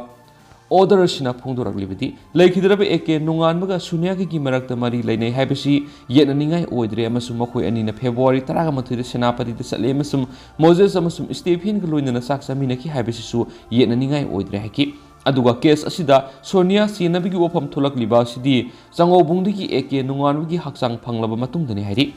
ꯑꯣꯔꯗꯔ ꯑꯁꯤꯅ ꯐꯣꯡꯗꯣꯔꯛꯂꯤꯕꯗꯤ ꯂꯩꯈꯤꯗ꯭ꯔꯕ ꯑꯦ ꯀꯦ ꯅꯣꯡꯉꯥꯟꯕꯒ ꯁꯣꯅꯤꯌꯥꯒꯒꯤ ꯃꯔꯛꯇ ꯃꯔꯤ ꯂꯩꯅꯩ ꯍꯥꯏꯕꯁꯤ ꯌꯦꯠꯅꯅꯤꯡꯉꯥꯏ ꯑꯣꯏꯗ꯭ꯔꯦ ꯑꯃꯁꯨꯡ ꯃꯈꯣꯏ ꯑꯅꯤꯅ ꯐꯦꯕ꯭ꯔꯨꯋꯥꯔꯤ ꯇꯔꯥꯃꯥꯊꯣꯏꯗ ꯁꯦꯅꯥꯄꯇꯤꯗ ꯆꯠꯂꯦ ꯑꯃꯁꯨꯡ ꯃꯣꯖꯦꯁ ꯑꯃꯁꯨꯡ ꯁ꯭ꯇꯦꯐꯦꯟꯒ ꯂꯣꯏꯅꯅ ꯆꯥꯛ ꯆꯥꯃꯤꯟꯅꯈꯤ ꯍꯥꯏꯕꯁꯤꯁꯨ ꯌꯦꯠꯅꯅꯤꯡꯉꯥꯏ ꯑꯣꯏꯗ꯭ꯔꯦ ꯍꯥꯏꯈꯤ꯫ ꯑꯗꯨꯒ ꯀꯦꯁ ꯑꯁꯤꯗ ꯁꯣꯅꯤꯌꯥ ꯆꯦꯟꯅꯕꯒꯤ ꯋꯥꯐꯝ ꯊꯣꯛꯂꯛꯂꯤꯕ ꯑꯁꯤꯗꯤ ꯆꯉꯧꯕꯨꯡꯗꯒꯤ ꯑꯦ ꯀꯦ ꯅꯣꯡꯉꯥꯟꯕꯒꯤ ꯍꯛꯆꯥꯡ ꯐꯪꯂꯕ ꯃꯇꯨꯡꯗꯅꯤ ꯍꯥꯏꯔꯤ꯫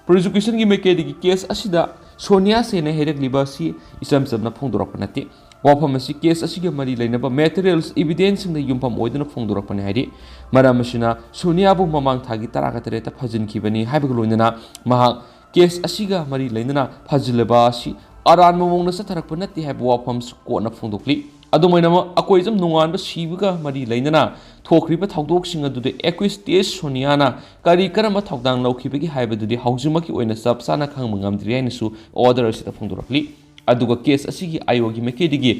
ꯄ꯭ꯔꯣꯁꯤꯀ꯭ꯌꯨꯁꯟꯒꯤ ꯃꯥꯏꯀꯩꯗꯒꯤ ꯀꯦꯁ ꯑꯁꯤꯗ ꯁꯣꯅꯤꯌꯥ ꯆꯦꯟꯅꯩ ꯍꯥꯏꯔꯛꯂꯤꯕ ꯑꯁꯤ ꯏꯆꯝ ꯆꯝꯅ ꯐꯣꯡꯗꯣꯔꯛꯄ ꯅꯠꯇꯦ꯫ ꯋꯥꯐꯝ ꯑꯁꯤ ꯀꯦꯁ ꯑꯁꯤꯒ ꯃꯔꯤ ꯂꯩꯅꯕ ꯃꯦꯇꯔꯤꯌꯦꯜꯁ, ꯏꯕꯤꯗꯦꯟꯁꯁꯤꯡꯗ ꯌꯨꯝꯐꯝ ꯑꯣꯏꯗꯨꯅ ꯐꯣꯡꯗꯣꯔꯛꯄꯅꯤ ꯍꯥꯏꯔꯤ꯫ ꯃꯔꯝ ꯑꯁꯤꯅ ꯁꯣꯅꯤꯌꯥꯕꯨ ꯃꯃꯥꯡ ꯊꯥꯒꯤ ꯇꯔꯥꯒ ꯇꯔꯦꯠꯇ ꯐꯥꯖꯤꯟꯈꯤꯕꯅꯤ ꯍꯥꯏꯕꯒ ꯂꯣꯏꯅꯅ ꯃꯍꯥꯛ ꯀꯦꯁ ꯑꯁꯤꯒ ꯃꯔꯤ ꯂꯩꯅꯅ ꯐꯥꯖꯤꯜꯂꯕ ꯑꯁꯤ ꯑꯔꯥꯟꯕ ꯃꯑꯣꯡꯗ ꯆꯠꯊꯔꯛꯄ ꯅꯠꯇꯦ ꯍꯥꯏꯕ ꯋꯥꯐꯝꯁꯨ ꯀꯣꯔꯠꯅ ꯐꯣꯡꯗꯣꯛꯂꯤ꯫ ꯑꯗꯨꯝ ꯑꯣꯏꯅꯃꯛ, ꯑꯀꯣꯏꯖꯝ ꯅꯣꯡꯉꯥꯟꯕ ꯁꯤꯕꯒ ꯃꯔꯤ ꯂꯩꯅꯅ ꯊꯣꯛꯈ꯭ꯔꯤꯕ ꯊꯧꯗꯣꯛꯁꯤꯡ ꯑꯗꯨꯗ ꯑꯦꯀ꯭ꯌꯨꯁ ꯇꯦꯁ ꯁꯣꯅꯤꯌꯥꯅ ꯀꯔꯤ ꯀꯔꯝꯕ ꯊꯧꯗꯥꯡ ꯂꯧꯈꯤꯕꯒꯦ ꯍꯥꯏꯕꯗꯨꯗꯤ ꯍꯧꯖꯤꯛꯃꯛꯀꯤ ꯑꯣꯏꯅ ꯆꯞ ꯆꯥꯅ ꯈꯪꯕ ꯉꯝꯗ꯭ꯔꯤ ꯍꯥꯏꯅꯁꯨ ꯑꯣꯔꯗꯔ ꯑꯁꯤꯗ ꯐꯣꯡꯗꯣꯔꯛꯂꯤ꯫ ꯑꯗꯨꯒ ꯀꯦꯁ ꯑꯁꯤꯒꯤ ꯑꯥꯏ ꯑꯣꯒꯤ ꯃꯥꯏꯀꯩꯗꯒꯤ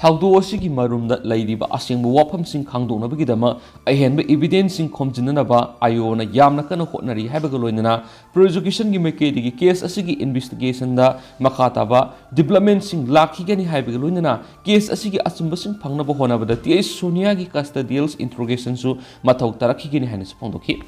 ꯊꯧꯗꯣꯛ ꯑꯁꯤꯒꯤ ꯃꯔꯨꯝꯗ ꯂꯩꯔꯤꯕ ꯑꯁꯦꯡꯕ ꯋꯥꯐꯝꯁꯤꯡ ꯈꯪꯗꯣꯛꯅꯕꯒꯤꯗꯃꯛ ꯑꯍꯦꯟꯕ ꯏꯕꯤꯗꯦꯟꯁꯁꯤꯡ ꯈꯣꯝꯖꯤꯟꯅꯅꯕ ꯑꯥꯏ ꯑꯣꯅ ꯌꯥꯝꯅ ꯀꯟꯅ ꯍꯣꯠꯅꯔꯤ ꯍꯥꯏꯕꯒ ꯂꯣꯏꯅꯅ ꯄ꯭ꯔꯣꯁꯤꯀ꯭ꯌꯨꯁꯟꯒꯤ ꯃꯥꯏꯀꯩꯗꯒꯤ ꯀꯦꯁ ꯑꯁꯤꯒꯤ ꯏꯟꯚꯦꯁꯇꯤꯒꯦꯁꯟꯗ ꯃꯈꯥ ꯇꯥꯕ ꯗꯤꯕ꯭ꯂꯞꯃꯦꯟꯁꯤꯡ ꯂꯥꯛꯈꯤꯒꯅꯤ ꯍꯥꯏꯕꯒ ꯂꯣꯏꯅꯅ ꯀꯦꯁ ꯑꯁꯤꯒꯤ ꯑꯆꯨꯝꯕꯁꯤꯡ ꯐꯪꯅꯕ ꯍꯣꯠꯅꯕꯗ ꯇꯤ ꯑꯩꯆ ꯁꯣꯅꯤꯌꯥꯒꯤ ꯀꯁꯇꯗꯤꯌꯦꯜ ꯏꯟꯇ꯭ꯔꯣꯒꯦꯁꯟꯁꯨ ꯃꯊꯧ ꯇꯥꯔꯛꯈꯤꯒꯅꯤ ꯍꯥꯏꯅꯁꯨ ꯐꯣꯡꯗꯣꯛꯈꯤ꯫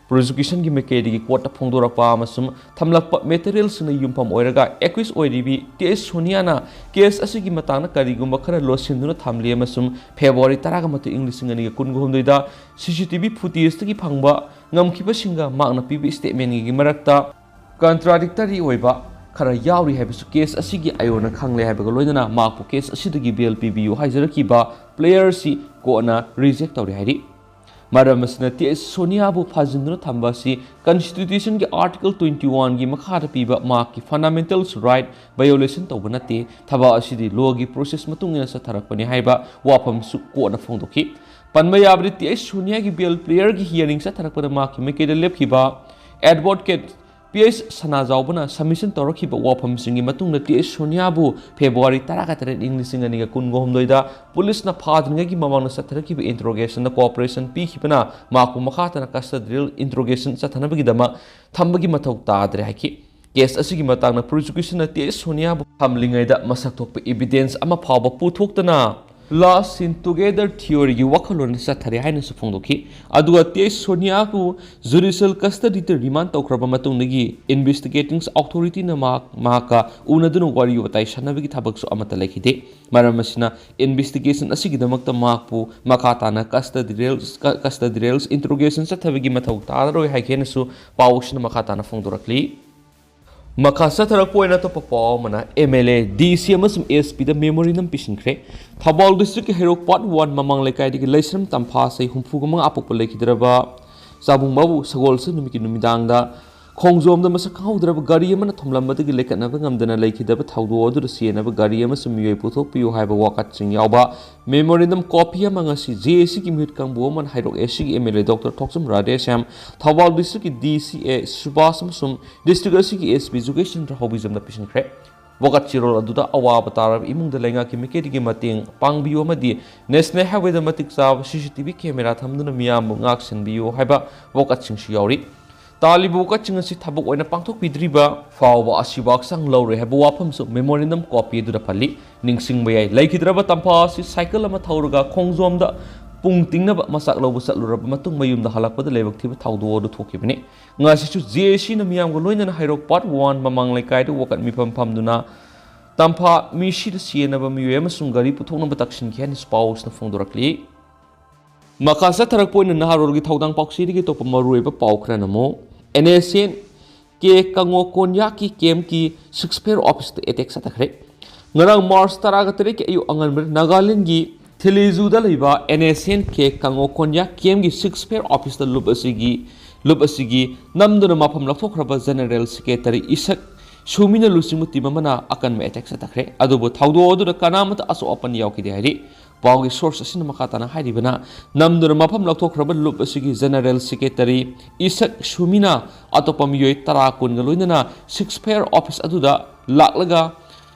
ꯄ꯭ꯔꯣꯁꯤꯀ꯭ꯌꯨꯁꯟꯒꯤ ꯃꯥꯏꯀꯩꯗꯒꯤ ꯀꯣꯔꯠꯇ ꯐꯣꯡꯗꯣꯔꯛꯄ ꯑꯃꯁꯨꯡ ꯊꯝꯂꯛꯄ ꯃꯦꯇꯔꯤꯌꯦꯜꯁꯤꯡꯅ ꯌꯨꯝꯐꯝ ꯑꯣꯏꯔꯒ ꯑꯦꯀ꯭ꯌꯨꯁ ꯑꯣꯏꯔꯤꯕꯤ ꯇꯤ ꯑꯩꯆ ꯁꯣꯅꯤꯌꯥꯅ ꯀꯦꯁ ꯑꯁꯤꯒꯤ ꯃꯇꯥꯡꯗ ꯀꯔꯤꯒꯨꯝꯕ ꯈꯔ ꯂꯣꯠꯁꯤꯟꯗꯨꯅ ꯊꯝꯂꯤ ꯑꯃꯁꯨꯡ ꯐꯦꯕ꯭ꯔꯨꯋꯥꯔꯤ ꯇꯔꯥꯒ ꯃꯥꯊꯣꯏ, ꯏꯪ ꯂꯤꯁꯤꯡ ꯑꯅꯤꯒ ꯀꯨꯟꯒ ꯍꯨꯝꯗꯣꯏꯗ ꯁꯤ ꯁꯤ ꯇꯤ ꯚꯤ ꯐꯨꯇꯦꯖꯇꯒꯤ ꯐꯪꯕ ꯉꯝꯈꯤꯕꯁꯤꯡꯒ ꯃꯍꯥꯛꯅ ꯄꯤꯕ ꯁ꯭ꯇꯦꯠꯃꯦꯟꯒꯤ ꯃꯔꯛꯇ ꯀꯟꯇ꯭ꯔꯥꯗꯤꯛꯇꯔꯤ ꯑꯣꯏꯕ ꯈꯔ ꯌꯥꯎꯔꯤ ꯍꯥꯏꯕꯁꯨ ꯀꯦꯁ ꯑꯁꯤꯒꯤ ꯑꯥꯏ ꯑꯣꯅ ꯈꯪꯂꯦ ꯍꯥꯏꯕꯒ ꯂꯣꯏꯅꯅ ꯃꯍꯥꯛꯄꯨ ꯀꯦꯁ ꯑꯁꯤꯗꯒꯤ ꯕꯦꯜ ꯄꯤꯕꯤꯌꯨ ꯍꯥꯏꯖꯔꯛꯈꯤꯕ ꯄ꯭ꯂꯦꯌꯔꯁꯤ ꯀꯣꯔꯠꯅ ꯔꯤꯖꯦꯛ ꯇꯧꯔꯦ ꯍꯥꯏꯔꯤ꯫ ꯃꯔꯝ ꯑꯁꯤꯅ ꯇꯤ ꯑꯩꯆ ꯁꯣꯅꯤꯌꯥꯕꯨ ꯐꯥꯖꯤꯟꯗꯨꯅ ꯊꯝꯕ ꯑꯁꯤ ꯀꯟꯁꯇꯤꯇ꯭ꯌꯨꯁꯟꯒꯤ ꯑꯥꯔꯇꯤꯀꯜ ꯇ꯭ꯋꯦꯟꯇꯤ ꯋꯥꯟꯒꯤ ꯃꯈꯥꯗ ꯄꯤꯕ ꯃꯍꯥꯛꯀꯤ ꯐꯟꯗꯥꯃꯦꯟꯇꯦꯜꯁ ꯔꯥꯏꯠ ꯚꯥꯏꯑꯣꯂꯦꯁꯟ ꯇꯧꯕ ꯅꯠꯇꯦ, ꯊꯕꯛ ꯑꯁꯤꯗꯤ ꯂꯣꯒꯤ ꯄ꯭ꯔꯣꯁꯦꯁ ꯃꯇꯨꯡ ꯏꯟꯅ ꯆꯠꯊꯔꯛꯄꯅꯤ ꯍꯥꯏꯕ ꯋꯥꯐꯝꯁꯨ ꯀꯣꯔꯠꯅ ꯐꯣꯡꯗꯣꯛꯈꯤ꯫ ꯄꯟꯕ ꯌꯥꯕꯗꯤ, ꯇꯤ ꯑꯩꯆ ꯁꯣꯅꯤꯌꯥꯒꯤ ꯕꯦꯜ ꯄ꯭ꯂꯦꯌꯔꯒꯤ ꯍꯤꯌꯔꯤꯡ ꯆꯠꯊꯔꯛꯄꯗ ꯃꯍꯥꯛꯀꯤ ꯃꯥꯏꯀꯩꯗ ꯂꯦꯞꯈꯤꯕ ꯑꯦꯗꯚꯣꯀꯦꯠ ꯄꯤ ꯑꯩꯆ ꯁꯅꯥꯖꯥꯎꯕꯅ ꯁꯕꯃꯤꯁꯟ ꯇꯧꯔꯛꯈꯤꯕ ꯋꯥꯐꯝꯁꯤꯡꯒꯤ ꯃꯇꯨꯡꯗ ꯇꯤ ꯑꯩꯆ ꯁꯣꯅꯤꯌꯥꯕꯨ ꯐꯦꯕ꯭ꯔꯨꯋꯥꯔꯤ ꯇꯔꯥꯒ ꯇꯔꯦꯠ, ꯏꯪ ꯂꯤꯁꯤꯡ ꯑꯅꯤꯒ ꯀꯨꯟꯒ ꯍꯨꯝꯗꯣꯏꯗ ꯄꯨꯂꯤꯁꯅ ꯐꯥꯗ꯭ꯔꯤꯉꯩꯒꯤ ꯃꯃꯥꯡꯗ ꯆꯠꯊꯔꯛꯈꯤꯕ ꯏꯟꯇ꯭ꯔꯣꯒꯦꯁꯟꯗ ꯀꯣꯑꯣꯄꯔꯦꯁꯟ ꯄꯤꯈꯤꯕꯅ ꯃꯍꯥꯛꯄꯨ ꯃꯈꯥ ꯇꯥꯅ ꯀꯁꯇꯗꯤꯌꯦꯜ ꯏꯟꯇ꯭ꯔꯣꯒꯦꯁꯟ ꯆꯠꯊꯅꯕꯒꯤꯗꯃꯛ ꯊꯝꯕꯒꯤ ꯃꯊꯧ ꯇꯥꯗ꯭ꯔꯦ ꯍꯥꯏꯈꯤ꯫ ꯀꯦꯁ ꯑꯁꯤꯒꯤ ꯃꯇꯥꯡꯗ ꯄ꯭ꯔꯣꯁꯤꯀ꯭ꯌꯨꯁꯟꯅ ꯇꯤ ꯑꯩꯆ ꯁꯣꯅꯤꯌꯥꯕꯨ ꯊꯝꯂꯤꯉꯩꯗ ꯃꯁꯛ ꯊꯣꯛꯄ ꯏꯚꯤꯗꯦꯟꯁ ꯑꯃ ꯐꯥꯎꯕ ꯄꯨꯊꯣꯛꯇꯅ ꯂꯥꯁ ꯁꯤꯟ ꯇꯨꯒꯦꯗꯔ ꯊꯤꯑꯣꯔꯤꯒꯤ ꯋꯥꯈꯜꯂꯣꯟ ꯆꯠꯊꯔꯦ ꯍꯥꯏꯅꯁꯨ ꯐꯣꯡꯗꯣꯛꯈꯤ꯫ ꯑꯗꯨꯒ ꯇꯤ ꯑꯩꯆ ꯁꯣꯅꯤꯌꯥꯕꯨ ꯖꯨꯗꯤꯁꯤꯌꯦꯜ ꯀꯁꯇꯗꯤꯗ ꯔꯤꯃꯥꯟ ꯇꯧꯈ꯭ꯔꯕ ꯃꯇꯨꯡꯗꯒꯤ ꯏꯟꯚꯦꯁꯇꯤꯒꯦꯇꯤꯡ ꯑꯣꯊꯣꯔꯤꯇꯤꯅ ꯃꯍꯥꯛ, ꯃꯍꯥꯛꯀ ꯎꯅꯗꯨꯅ ꯋꯥꯔꯤ ꯋꯥꯇꯥꯏ ꯁꯥꯟꯅꯕꯒꯤ ꯊꯕꯛꯁꯨ ꯑꯃꯠꯇ ꯂꯩꯈꯤꯗꯦ꯫ ꯃꯔꯝ ꯑꯁꯤꯅ ꯏꯟꯚꯦꯁꯇꯤꯒꯦꯁꯟ ꯑꯁꯤꯒꯤꯗꯃꯛꯇ ꯃꯍꯥꯛꯄꯨ ꯃꯈꯥ ꯇꯥꯅ ꯀꯁꯇꯗꯤꯌꯦꯜ, ꯀꯁꯇꯗꯤꯌꯦꯜ ꯏꯟꯇ꯭ꯔꯣꯒꯦꯁꯟ ꯆꯠꯊꯕꯒꯤ ꯃꯊꯧ ꯇꯥꯔꯔꯣꯏ ꯍꯥꯏꯈꯤ ꯍꯥꯏꯅꯁꯨ ꯄꯥꯎ ꯑꯁꯤꯅ ꯃꯈꯥ ꯇꯥꯅ ꯐꯣꯡꯗꯣꯔꯛꯂꯤ꯫ ꯃꯈꯥ ꯆꯠꯊꯔꯛꯄ ꯑꯣꯏꯅ ꯑꯇꯣꯞꯄ ꯄꯥꯎ ꯑꯃꯅ ꯑꯦꯝ ꯑꯦꯜ ꯑꯦ, ꯗꯤ ꯁꯤ ꯑꯃꯁꯨꯡ ꯑꯦꯁ ꯄꯤꯗ ꯃꯦꯃꯣꯔꯦꯟꯗꯝ ꯄꯤꯁꯤꯟꯈ꯭ꯔꯦ꯫ ꯊꯧꯕꯥꯜ ꯗꯤꯁꯇ꯭ꯔꯤꯛꯀꯤ ꯍꯩꯔꯣꯛ ꯄꯥꯔꯠ ꯋꯥꯟ ꯃꯃꯥꯡ ꯂꯩꯀꯥꯏꯗꯒꯤ ꯂꯩꯁ꯭ꯔꯝ ꯇꯝꯐꯥ ꯆꯍꯤ ꯍꯨꯝꯐꯨꯒ ꯃꯉꯥ ꯑꯄꯣꯛꯄ ꯂꯩꯈꯤꯗ꯭ꯔꯕ ꯆꯥꯕꯨꯡꯕꯥꯕꯨ ꯁꯒꯣꯜꯁꯦꯟ ꯅꯨꯃꯤꯠꯀꯤ ꯅꯨꯃꯤꯗꯥꯡꯗ ꯈꯣꯡꯖꯣꯝꯗ ꯃꯁꯛ ꯈꯪꯍꯧꯗ꯭ꯔꯕ ꯒꯥꯔꯤ ꯑꯃꯅ ꯊꯣꯝꯂꯝꯕꯗꯒꯤ ꯂꯩꯈꯠꯅꯕ ꯉꯝꯗꯅ ꯂꯩꯈꯤꯗꯕ ꯊꯧꯗꯣꯛ ꯑꯗꯨꯗ ꯆꯦꯟꯅꯕ ꯒꯥꯔꯤ ꯑꯃꯁꯨꯡ ꯃꯤꯑꯣꯏ ꯄꯨꯊꯣꯛꯄꯤꯌꯨ ꯍꯥꯏꯕ ꯋꯥꯀꯠꯁꯤꯡ ꯌꯥꯎꯕ ꯃꯦꯃꯣꯔꯦꯟꯗꯝ ꯀꯣꯄꯤ ꯑꯃ ꯉꯁꯤ ꯖꯦ ꯑꯦ ꯁꯤꯒꯤ ꯃꯤꯍꯨꯠ ꯀꯥꯡꯕꯨ ꯑꯃꯅ ꯍꯩꯔꯣꯛ ꯑꯦ ꯁꯤꯒꯤ M L A doctor Thokchom Radheshyam, Thoubal ꯗꯤꯁꯇ꯭ꯔꯤꯛꯀꯤ ꯗꯤ ꯁꯤ ꯑꯦ ꯁꯨꯕꯥꯁ ꯑꯃꯁꯨꯡ ꯗꯤꯁꯇ꯭ꯔꯤꯛ ꯑꯁꯤꯒꯤ ꯑꯦꯁ ꯄꯤ ꯖꯨꯒꯦꯁꯟꯗ꯭ꯔ ꯍꯥꯎꯕꯤꯖꯝꯗ ꯄꯤꯁꯤꯟꯈ꯭ꯔꯦ꯫ ꯋꯥꯀꯠ ꯆꯦꯔꯣꯜ ꯑꯗꯨꯗ ꯑꯋꯥꯕ ꯇꯥꯔꯕ ꯏꯃꯨꯡꯗ ꯂꯩꯉꯥꯛꯀꯤ ꯃꯥꯏꯀꯩꯗꯒꯤ ꯃꯇꯦꯡ ꯄꯥꯡꯕꯤꯌꯨ ꯑꯃꯗꯤ ꯅꯦꯁꯅꯦꯜ ꯍꯥꯏꯋꯦꯗ ꯃꯇꯤꯛ ꯆꯥꯕ ꯁꯤ ꯁꯤ ꯇꯤ ꯚꯤ ꯀꯦꯃꯦꯔꯥ ꯊꯝꯗꯨꯅ ꯃꯤꯌꯥꯝꯕꯨ ꯉꯥꯛ ꯁꯦꯟꯕꯤꯌꯨ ꯍꯥꯏꯕ ꯋꯥꯀꯠꯁꯤꯡꯁꯨ ꯌꯥꯎꯔꯤ꯫ ꯇꯥꯜꯂꯤꯕ ꯋꯥꯀꯠꯁꯤꯡ ꯑꯁꯤ ꯊꯕꯛ ꯑꯣꯏꯅ ꯄꯥꯡꯊꯣꯛꯄꯤꯗ꯭ꯔꯤꯕ ꯐꯥꯎꯕ ꯑꯁꯤꯕꯨ ꯍꯛꯆꯥꯡ ꯂꯧꯔꯣꯏ ꯍꯥꯏꯕ ꯋꯥꯐꯝꯁꯨ ꯃꯦꯃꯣꯔꯦꯟꯗꯝ ꯀꯣꯄꯤ ꯑꯗꯨꯗ ꯄꯜꯂꯤ꯫ ꯅꯤꯡꯁꯤꯡꯕ ꯌꯥꯏ, ꯂꯩꯈꯤꯗ꯭ꯔꯕ ꯇꯝꯐꯥ ꯑꯁꯤ ꯁꯥꯏꯀꯜ ꯑꯃ ꯊꯧꯔꯒ ꯈꯣꯡꯖꯣꯝꯗ ꯄꯨꯡ ꯇꯤꯡꯅꯕ ꯃꯆꯥꯛ ꯂꯧꯕ ꯆꯠꯂꯨꯔꯕ ꯃꯇꯨꯡ ꯃꯌꯨꯝꯗ ꯍꯜꯂꯛꯄꯗ ꯂꯥꯏꯕꯛ ꯊꯤꯕ ꯊꯧꯗꯣꯛ ꯑꯗꯨ ꯊꯣꯛꯈꯤꯕꯅꯤ꯫ ꯉꯁꯤꯁꯨ ꯖꯦ ꯑꯦ ꯁꯤꯅ ꯃꯤꯌꯥꯝꯒ ꯂꯣꯏꯅꯅ ꯍꯩꯔꯣꯛ ꯄꯥꯔꯠ ꯋꯥꯟ ꯃꯃꯥꯡ ꯂꯩꯀꯥꯏꯗ ꯋꯥꯀꯠ ꯃꯤꯐꯝ ꯐꯝꯗꯨꯅ ꯇꯝꯐꯥ ꯃꯤꯁꯤꯗ ꯆꯦꯟꯅꯕ ꯃꯤꯑꯣꯏ ꯑꯃꯁꯨꯡ ꯒꯥꯔꯤ ꯄꯨꯊꯣꯛꯅꯕ ꯇꯛꯁꯤꯟꯈꯤ ꯍꯥꯏꯅꯁꯨ ꯄꯥꯎꯁꯤꯅ ꯐꯣꯡꯗꯣꯔꯛꯂꯤ꯫ ꯃꯈꯥ ꯆꯠꯊꯔꯛꯄ ꯑꯣꯏꯅ ꯅꯍꯥꯔꯣꯜꯒꯤ ꯊꯧꯗꯥꯡ ꯄꯥꯎꯆꯦꯗꯒꯤ ꯑꯇꯣꯞꯄ ꯃꯔꯨꯑꯣꯏꯕ ꯄꯥꯎ ꯈꯔꯅ ꯑꯃꯨꯛ N S N K Khango ꯀꯣꯟꯌꯥꯛꯀꯤ ꯀꯦꯝꯞꯀꯤ ꯁꯤꯛꯁ ꯐꯦꯌꯔ ꯑꯣꯐꯤꯁꯇ ꯑꯦꯇꯦꯛ ꯆꯠꯊꯈ꯭ꯔꯦ꯫ ꯉꯔꯥꯡ ꯃꯥꯔꯆ ꯇꯔꯥꯒ ꯇꯔꯦꯠꯀꯤ ꯑꯌꯨꯛ ꯑꯉꯟꯕꯗ ꯅꯥꯒꯥꯂꯦꯟꯒꯤ ꯊꯤꯂꯤꯖꯨꯗ ꯂꯩꯕ N S N K ꯀꯥꯡꯉꯣ Konyak ꯀꯦꯝꯒꯤ six fare officeꯇ ꯂꯨꯞ ꯑꯁꯤꯒꯤ ꯂꯨꯞ ꯑꯁꯤꯒꯤ ꯅꯝꯗꯨꯅ ꯃꯐꯝ ꯂꯧꯊꯣꯛꯈ꯭ꯔꯕ General Secretary ꯏꯁꯛ ꯁꯨꯃꯤꯅ ꯂꯨꯆꯤꯡꯕ ꯇꯤꯝ ꯑꯃꯅ ꯑꯀꯟꯕ ꯑꯦꯇꯦꯛ ꯆꯠꯊꯈ꯭ꯔꯦ꯫ ꯑꯗꯨꯕꯨ ꯊꯧꯗꯣꯛ ꯑꯗꯨꯗ ꯀꯅꯥꯃꯠꯇ ꯑꯁꯣꯛ ꯑꯄꯟ ꯌꯥꯎꯈꯤꯗꯦ ꯍꯥꯏꯔꯤ꯫ ꯄꯥꯎꯒꯤ ꯁꯣꯔꯁ ꯑꯁꯤꯅ ꯃꯈꯥ ꯇꯥꯅ ꯍꯥꯏꯔꯤꯕꯅ, ꯅꯝꯗꯨꯅ ꯃꯐꯝ ꯂꯧꯊꯣꯛꯈ꯭ꯔꯕ ꯂꯨꯞ ꯑꯁꯤꯒꯤ General Secretary ꯏꯁꯛ ꯁꯨꯃꯤꯅ ꯑꯇꯣꯞꯄ ꯃꯤꯑꯣꯏ ꯇꯔꯥ ꯀꯨꯟꯒ ꯂꯣꯏꯅꯅ six fare office ꯑꯗꯨꯗ ꯂꯥꯛꯂꯒ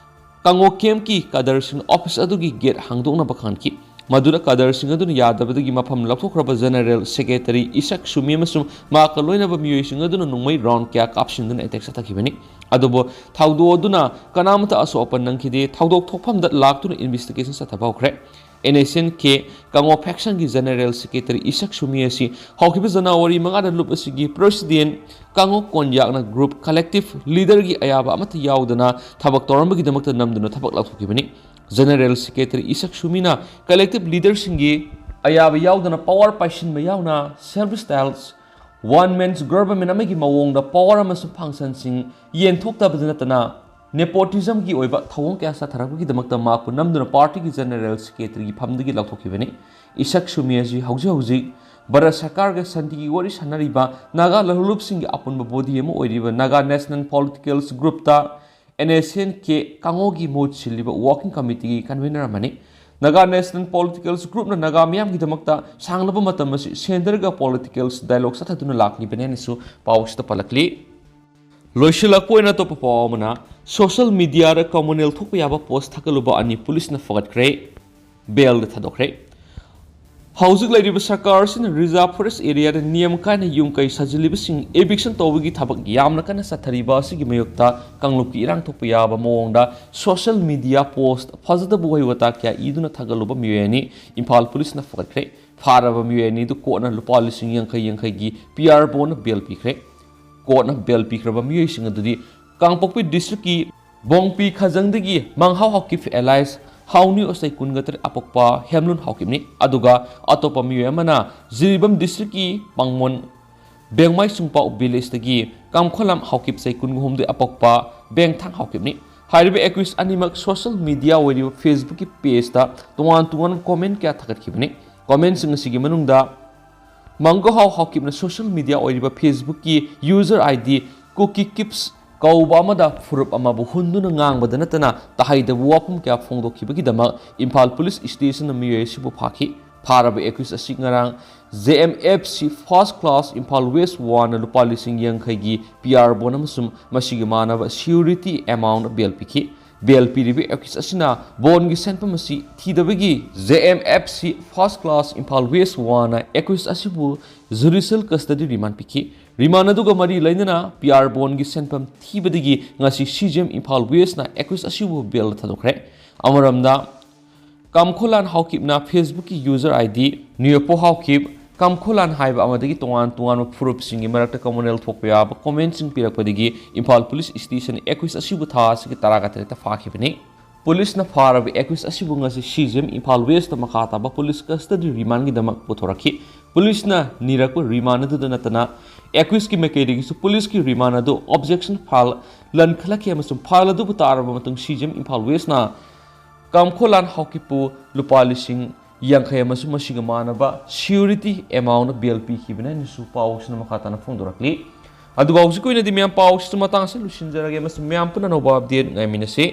ꯀꯥꯡꯉꯣ ꯀꯦꯝꯞꯀꯤ ꯀꯥꯗꯔꯁꯤꯡꯅ ꯑꯣꯐꯤꯁ ꯑꯗꯨꯒꯤ ꯒꯦꯠ ꯍꯥꯡꯗꯣꯛꯅꯕ ꯈꯟꯈꯤ꯫ ꯃꯗꯨꯗ ꯀꯥꯗꯔꯁꯤꯡ ꯑꯗꯨꯅ ꯌꯥꯗꯕꯗꯒꯤ ꯃꯐꯝ ꯂꯧꯊꯣꯛꯈ꯭ꯔꯕ General Secretary ꯏꯁꯛ ꯁꯨꯃꯤ ꯑꯃꯁꯨꯡ ꯃꯍꯥꯛꯀ ꯂꯣꯏꯅꯕ ꯃꯤꯑꯣꯏꯁꯤꯡ ꯑꯗꯨꯅ ꯅꯣꯡꯃꯩ ꯔꯥꯎꯟ ꯀꯌꯥ ꯀꯥꯞꯁꯤꯟꯗꯨꯅ ꯑꯦꯇꯦꯛ ꯆꯠꯊꯈꯤꯕꯅꯤ꯫ ꯑꯗꯨꯕꯨ ꯊꯧꯗꯣꯛ ꯑꯗꯨꯅ ꯀꯅꯥꯃꯠꯇ ꯑꯁꯣꯛ ꯑꯄꯟ ꯅꯪꯈꯤꯗꯦ꯫ ꯊꯧꯗꯣꯛ ꯊꯣꯛꯐꯝꯗ ꯂꯥꯛꯇꯨꯅ ꯏꯟꯚꯦꯁꯇꯤꯒꯦꯁꯟ ꯆꯠꯊꯕ ꯍꯧꯈ꯭ꯔꯦ꯫ N S N K ꯀꯥꯡꯉꯣ ꯐꯦꯛꯁꯟꯒꯤ General Secretary ꯏꯁꯛ Sumi ꯑꯁꯤ ꯍꯧꯈꯤꯕ ꯖꯅꯋꯥꯔꯤ ꯃꯉꯥꯗ ꯂꯨꯞ ꯑꯁꯤꯒꯤ President ꯀꯥꯡꯉꯣ ꯀꯣꯟꯌꯥꯛꯅ group collective leaderꯒꯤ ꯑꯌꯥꯕ ꯑꯃꯠꯇ ꯌꯥꯎꯗꯅ ꯊꯕꯛ ꯇꯧꯔꯝꯕꯒꯤꯗꯃꯛꯇ ꯅꯝꯗꯨꯅ ꯊꯕꯛ ꯂꯧꯊꯣꯛꯈꯤꯕꯅꯤ꯫ General Secretary ꯏꯁꯛ ꯁꯨꯃꯤꯅ collective leaderꯁꯤꯡꯒꯤ ꯑꯌꯥꯕ ꯌꯥꯎꯗꯅ power ꯄꯥꯏꯁꯤꯟꯕ ꯌꯥꯎꯅ self styles one man's government ꯑꯃꯒꯤ ꯃꯑꯣꯡꯗ power ꯑꯃꯁꯨꯡ functionꯁꯤꯡ ꯌꯦꯟꯊꯣꯛꯇꯕꯗ ꯅꯠꯇꯅ nepotismꯒꯤ ꯑꯣꯏꯕ ꯊꯧꯑꯣꯡ ꯀꯌꯥ ꯆꯠꯊꯔꯛꯄꯒꯤꯗꯃꯛꯇ ꯃꯍꯥꯛꯄꯨ ꯅꯝꯗꯨꯅ partyꯒꯤ General Secretaryꯒꯤ ꯐꯝꯗꯒꯤ ꯂꯧꯊꯣꯛꯈꯤꯕꯅꯤ꯫ ꯏꯁꯛ ꯁꯨꯃꯤ ꯑꯁꯤ ꯍꯧꯖꯤꯛ ꯍꯧꯖꯤꯛ ꯚꯥꯔꯠ ꯁꯔꯀꯥꯔꯒ ꯁꯥꯟꯇꯤꯒꯤ ꯋꯥꯔꯤ ꯁꯥꯟꯅꯔꯤꯕ ꯅꯥꯒꯥ ꯂꯂꯨꯞꯁꯤꯡꯒꯤ ꯑꯄꯨꯟꯕ body ꯑꯃ ꯑꯣꯏꯔꯤꯕ Naga National Political Groupꯇ N S N K ꯀꯥꯡꯉꯣꯒꯤ ꯃꯍꯨꯠ ꯁꯤꯜꯂꯤꯕ working committeeꯒꯤ convener ꯑꯃꯅꯤ꯫ Naga National Political Groupꯅ ꯅꯥꯒꯥ ꯃꯤꯌꯥꯝꯒꯤꯗꯃꯛꯇ ꯁꯥꯡꯂꯕ ꯃꯇꯝ ꯑꯁꯤ centreꯒ political dialogue ꯆꯠꯊꯗꯨꯅ ꯂꯥꯛꯂꯤꯕꯅꯤ ꯍꯥꯏꯅꯁꯨ ꯄꯥꯎ ꯑꯁꯤꯗ ꯄꯜꯂꯛꯂꯤ꯫ ꯂꯣꯏꯁꯤꯜꯂꯛꯄ ꯑꯣꯏꯅ ꯑꯇꯣꯞꯄ ꯄꯥꯎ ꯑꯃꯅ, social mediaꯗ communal ꯊꯣꯛꯄ ꯌꯥꯕ post ꯊꯥꯒꯠꯂꯨꯕ ꯑꯅꯤ ꯄꯨꯂꯤꯁꯅ ꯐꯒꯠꯈ꯭ꯔꯦ, bailꯗ ꯊꯥꯗꯣꯛꯈ꯭ꯔꯦ꯫ ꯍꯧꯖꯤꯛ ꯂꯩꯔꯤꯕ ꯁꯔꯀꯥꯔ ꯑꯁꯤꯅ reserve forest areaꯗ ꯅꯤꯌꯝ ꯀꯥꯏꯅ ꯌꯨꯝ ꯀꯩ ꯁꯥꯖꯤꯜꯂꯤꯕꯁꯤꯡ eviction ꯇꯧꯕꯒꯤ ꯊꯕꯛ ꯌꯥꯝꯅ ꯀꯟꯅ ꯆꯠꯊꯔꯤꯕ ꯑꯁꯤꯒꯤ ꯃꯥꯌꯣꯛꯇ ꯀꯥꯡꯂꯨꯞꯀꯤ ꯏꯔꯥꯡ ꯊꯣꯛꯄ ꯌꯥꯕ ꯃꯑꯣꯡꯗ social media post ꯐꯖꯗꯕ ꯋꯥꯍꯩ ꯋꯥꯇꯥ ꯀꯌꯥ ꯏꯗꯨꯅ ꯊꯥꯒꯠꯂꯨꯕ ꯃꯤꯑꯣꯏ ꯑꯅꯤ ꯏꯝꯐꯥꯜ ꯄꯨꯂꯤꯁꯅ ꯐꯒꯠꯈ꯭ꯔꯦ꯫ ꯐꯥꯔꯕ ꯃꯤꯑꯣꯏ ꯑꯅꯤꯗꯨ courtꯅ ꯂꯨꯄꯥ ꯂꯤꯁꯤꯡ ꯌꯥꯡꯈꯩ ꯌꯥꯡꯈꯩꯒꯤ P R bondꯅ bail ꯄꯤꯈ꯭ꯔꯦ꯫ Courtꯅ bail ꯄꯤꯈ꯭ꯔꯕ ꯃꯤꯑꯣꯏꯁꯤꯡ ꯑꯗꯨꯗꯤ ꯀꯥꯡꯄꯣꯛꯄꯤ districtꯀꯤ ꯕꯣꯡꯄꯤ ꯈꯖꯪꯗꯒꯤ ꯃꯪꯍꯥꯎ ꯍꯥꯎꯀꯤꯞ alias ꯍꯥꯎꯅ꯭ꯌꯨ ꯆꯍꯤ ꯀꯨꯟꯒ ꯇꯔꯦꯠ ꯑꯄꯣꯛꯄ ꯍꯦꯝꯂꯨꯟ ꯍꯥꯎꯀꯤꯞꯅꯤ꯫ ꯑꯗꯨꯒ ꯑꯇꯣꯞꯄ ꯃꯤꯑꯣꯏ ꯑꯃꯅ ꯖꯤꯔꯤꯕꯥꯝ districtꯀꯤ ꯄꯥꯡꯃꯣꯟ ꯕꯦꯡꯃꯥꯏ ꯆꯨꯡꯄꯥꯎ villageꯇꯒꯤ ꯀꯥꯝꯈꯣꯂꯥꯝ ꯍꯥꯎꯀꯤꯞ ꯆꯍꯤ ꯀꯨꯟꯒ ꯍꯨꯝꯗꯣꯏ ꯑꯄꯣꯛꯄ ꯕꯦꯡꯊꯥꯡ ꯍꯥꯎꯀꯤꯞꯅꯤ꯫ ꯍꯥꯏꯔꯤꯕ accused ꯑꯅꯤꯃꯛ social media ꯑꯣꯏꯔꯤꯕ Facebookꯀꯤ pageꯇ ꯇꯣꯉꯥꯟ ꯇꯣꯉꯥꯟꯕ comment ꯀꯌꯥ ꯊꯥꯒꯠꯈꯤꯕꯅꯤ꯫ Commentꯁꯤꯡ ꯑꯁꯤꯒꯤ ꯃꯅꯨꯡꯗ ꯃꯪꯒꯣꯍꯥꯎ ꯍꯥꯎꯀꯤꯞꯅ social media ꯑꯣꯏꯔꯤꯕ Facebookꯀꯤ user ID Cookie Keeps ꯀꯧꯕ ꯑꯃꯗ ꯐꯨꯔꯨꯞ ꯑꯃꯕꯨ ꯍꯨꯟꯗꯨꯅ ꯉꯥꯡꯕꯗ ꯅꯠꯇꯅ ꯇꯥꯍꯩꯗꯕ ꯋꯥꯐꯝ ꯀꯌꯥ ꯐꯣꯡꯗꯣꯛꯈꯤꯕꯒꯤꯗꯃꯛ ꯏꯝꯐꯥꯜ police stationꯅ ꯃꯤꯑꯣꯏ ꯑꯁꯤꯕꯨ ꯐꯥꯈꯤ꯫ ꯐꯥꯔꯕ accused ꯑꯁꯤ ꯉꯔꯥꯡ J M F C first class Imphal West Oneꯅ ꯂꯨꯄꯥ ꯂꯤꯁꯤꯡ ꯌꯥꯡꯈꯩꯒꯤ P R bond ꯑꯃꯁꯨꯡ ꯃꯁꯤꯒꯤ ꯃꯥꯟꯅꯕ surety amount bail ꯄꯤꯈꯤ꯫ Bail ꯄꯤꯔꯤꯕ accused ꯑꯁꯤꯅ bondꯒꯤ ꯁꯦꯟꯐꯝ ꯑꯁꯤ ꯊꯤꯗꯕꯒꯤ J M F C first class Imphal West Oneꯅ accused ꯑꯁꯤꯕꯨ judicial custody remand ꯄꯤꯈꯤ꯫ Remand ꯑꯗꯨꯒ ꯃꯔꯤ ꯂꯩꯅꯅ P R bondꯒꯤ ꯁꯦꯟꯐꯝ ꯊꯤꯕꯗꯒꯤ ꯉꯁꯤ C J M Imphal Westꯅ accused ꯑꯁꯤꯕꯨ bailꯗ ꯊꯥꯗꯣꯛꯈ꯭ꯔꯦ꯫ ꯑꯃꯔꯣꯝꯗ ꯀꯝꯈꯣꯂꯥꯟ ꯍꯥꯎꯀꯤꯞꯅ Facebookꯀꯤ user ID ꯅꯤꯌꯣꯄꯣ ꯍꯥꯎꯀꯤꯞ, ꯀꯝꯈꯣꯂꯥꯟ ꯍꯥꯏꯕ ꯑꯃꯗꯒꯤ ꯇꯣꯉꯥꯟ ꯇꯣꯉꯥꯟꯕ ꯐꯨꯔꯨꯞꯁꯤꯡꯒꯤ ꯃꯔꯛꯇ commonal ꯊꯣꯛꯄ ꯌꯥꯕ commentꯁꯤꯡ ꯄꯤꯔꯛꯄꯗꯒꯤ ꯏꯝꯐꯥꯜ police stationꯅ accused ꯑꯁꯤꯕꯨ ꯊꯥ ꯑꯁꯤꯒꯤ ꯇꯔꯥꯒ ꯇꯔꯦꯠꯇ ꯐꯥꯈꯤꯕꯅꯤ꯫ Policeꯅ ꯐꯥꯔꯕ accused ꯑꯁꯤꯕꯨ ꯉꯁꯤ C J M Imphal Westꯇ ꯃꯈꯥ ꯇꯥꯕ police custodyꯒꯤ remandꯒꯤꯗꯃꯛ ꯄꯨꯊꯣꯔꯛꯈꯤ꯫ Policeꯅ ꯅꯤꯔꯛꯄ remand ꯑꯗꯨꯗ ꯅꯠꯇꯅ accusedꯀꯤ ꯃꯥꯏꯀꯩꯗꯒꯤꯁꯨ policeꯀꯤ remand ꯑꯗꯨ objection file ꯂꯟꯈꯠꯂꯛꯈꯤ ꯑꯃꯁꯨꯡ file ꯑꯗꯨꯕꯨ ꯇꯥꯔꯕ ꯃꯇꯨꯡ C J M Imphal Westꯅ ꯀꯝꯈꯣꯂꯥꯟ ꯍꯥꯎꯀꯤꯞꯄꯨ ꯂꯨꯄꯥ ꯂꯤꯁꯤꯡ ꯌꯥꯡꯈꯩ ꯑꯃꯁꯨꯡ ꯃꯁꯤꯒ ꯃꯥꯟꯅꯕ surety amount bail ꯄꯤꯈꯤꯕꯅꯤ ꯍꯥꯏꯅꯁꯨ ꯄꯥꯎꯁꯤꯅ ꯃꯈꯥ ꯇꯥꯅ ꯐꯣꯡꯗꯣꯔꯛꯂꯤ꯫ ꯑꯗꯨꯒ ꯍꯧꯖꯤꯛꯀꯤ ꯑꯣꯏꯅꯗꯤ ꯃꯌꯥꯝ ꯄꯥꯎꯁꯤꯁꯨ ꯃꯇꯥꯡ ꯑꯁꯤꯗ ꯂꯣꯏꯁꯤꯟꯖꯔꯒꯦ ꯑꯃꯁꯨꯡ ꯃꯌꯥꯝ ꯄꯨꯟꯅ ꯑꯅꯧꯕ update ꯉꯥꯏꯃꯤꯟꯅꯁꯤ꯫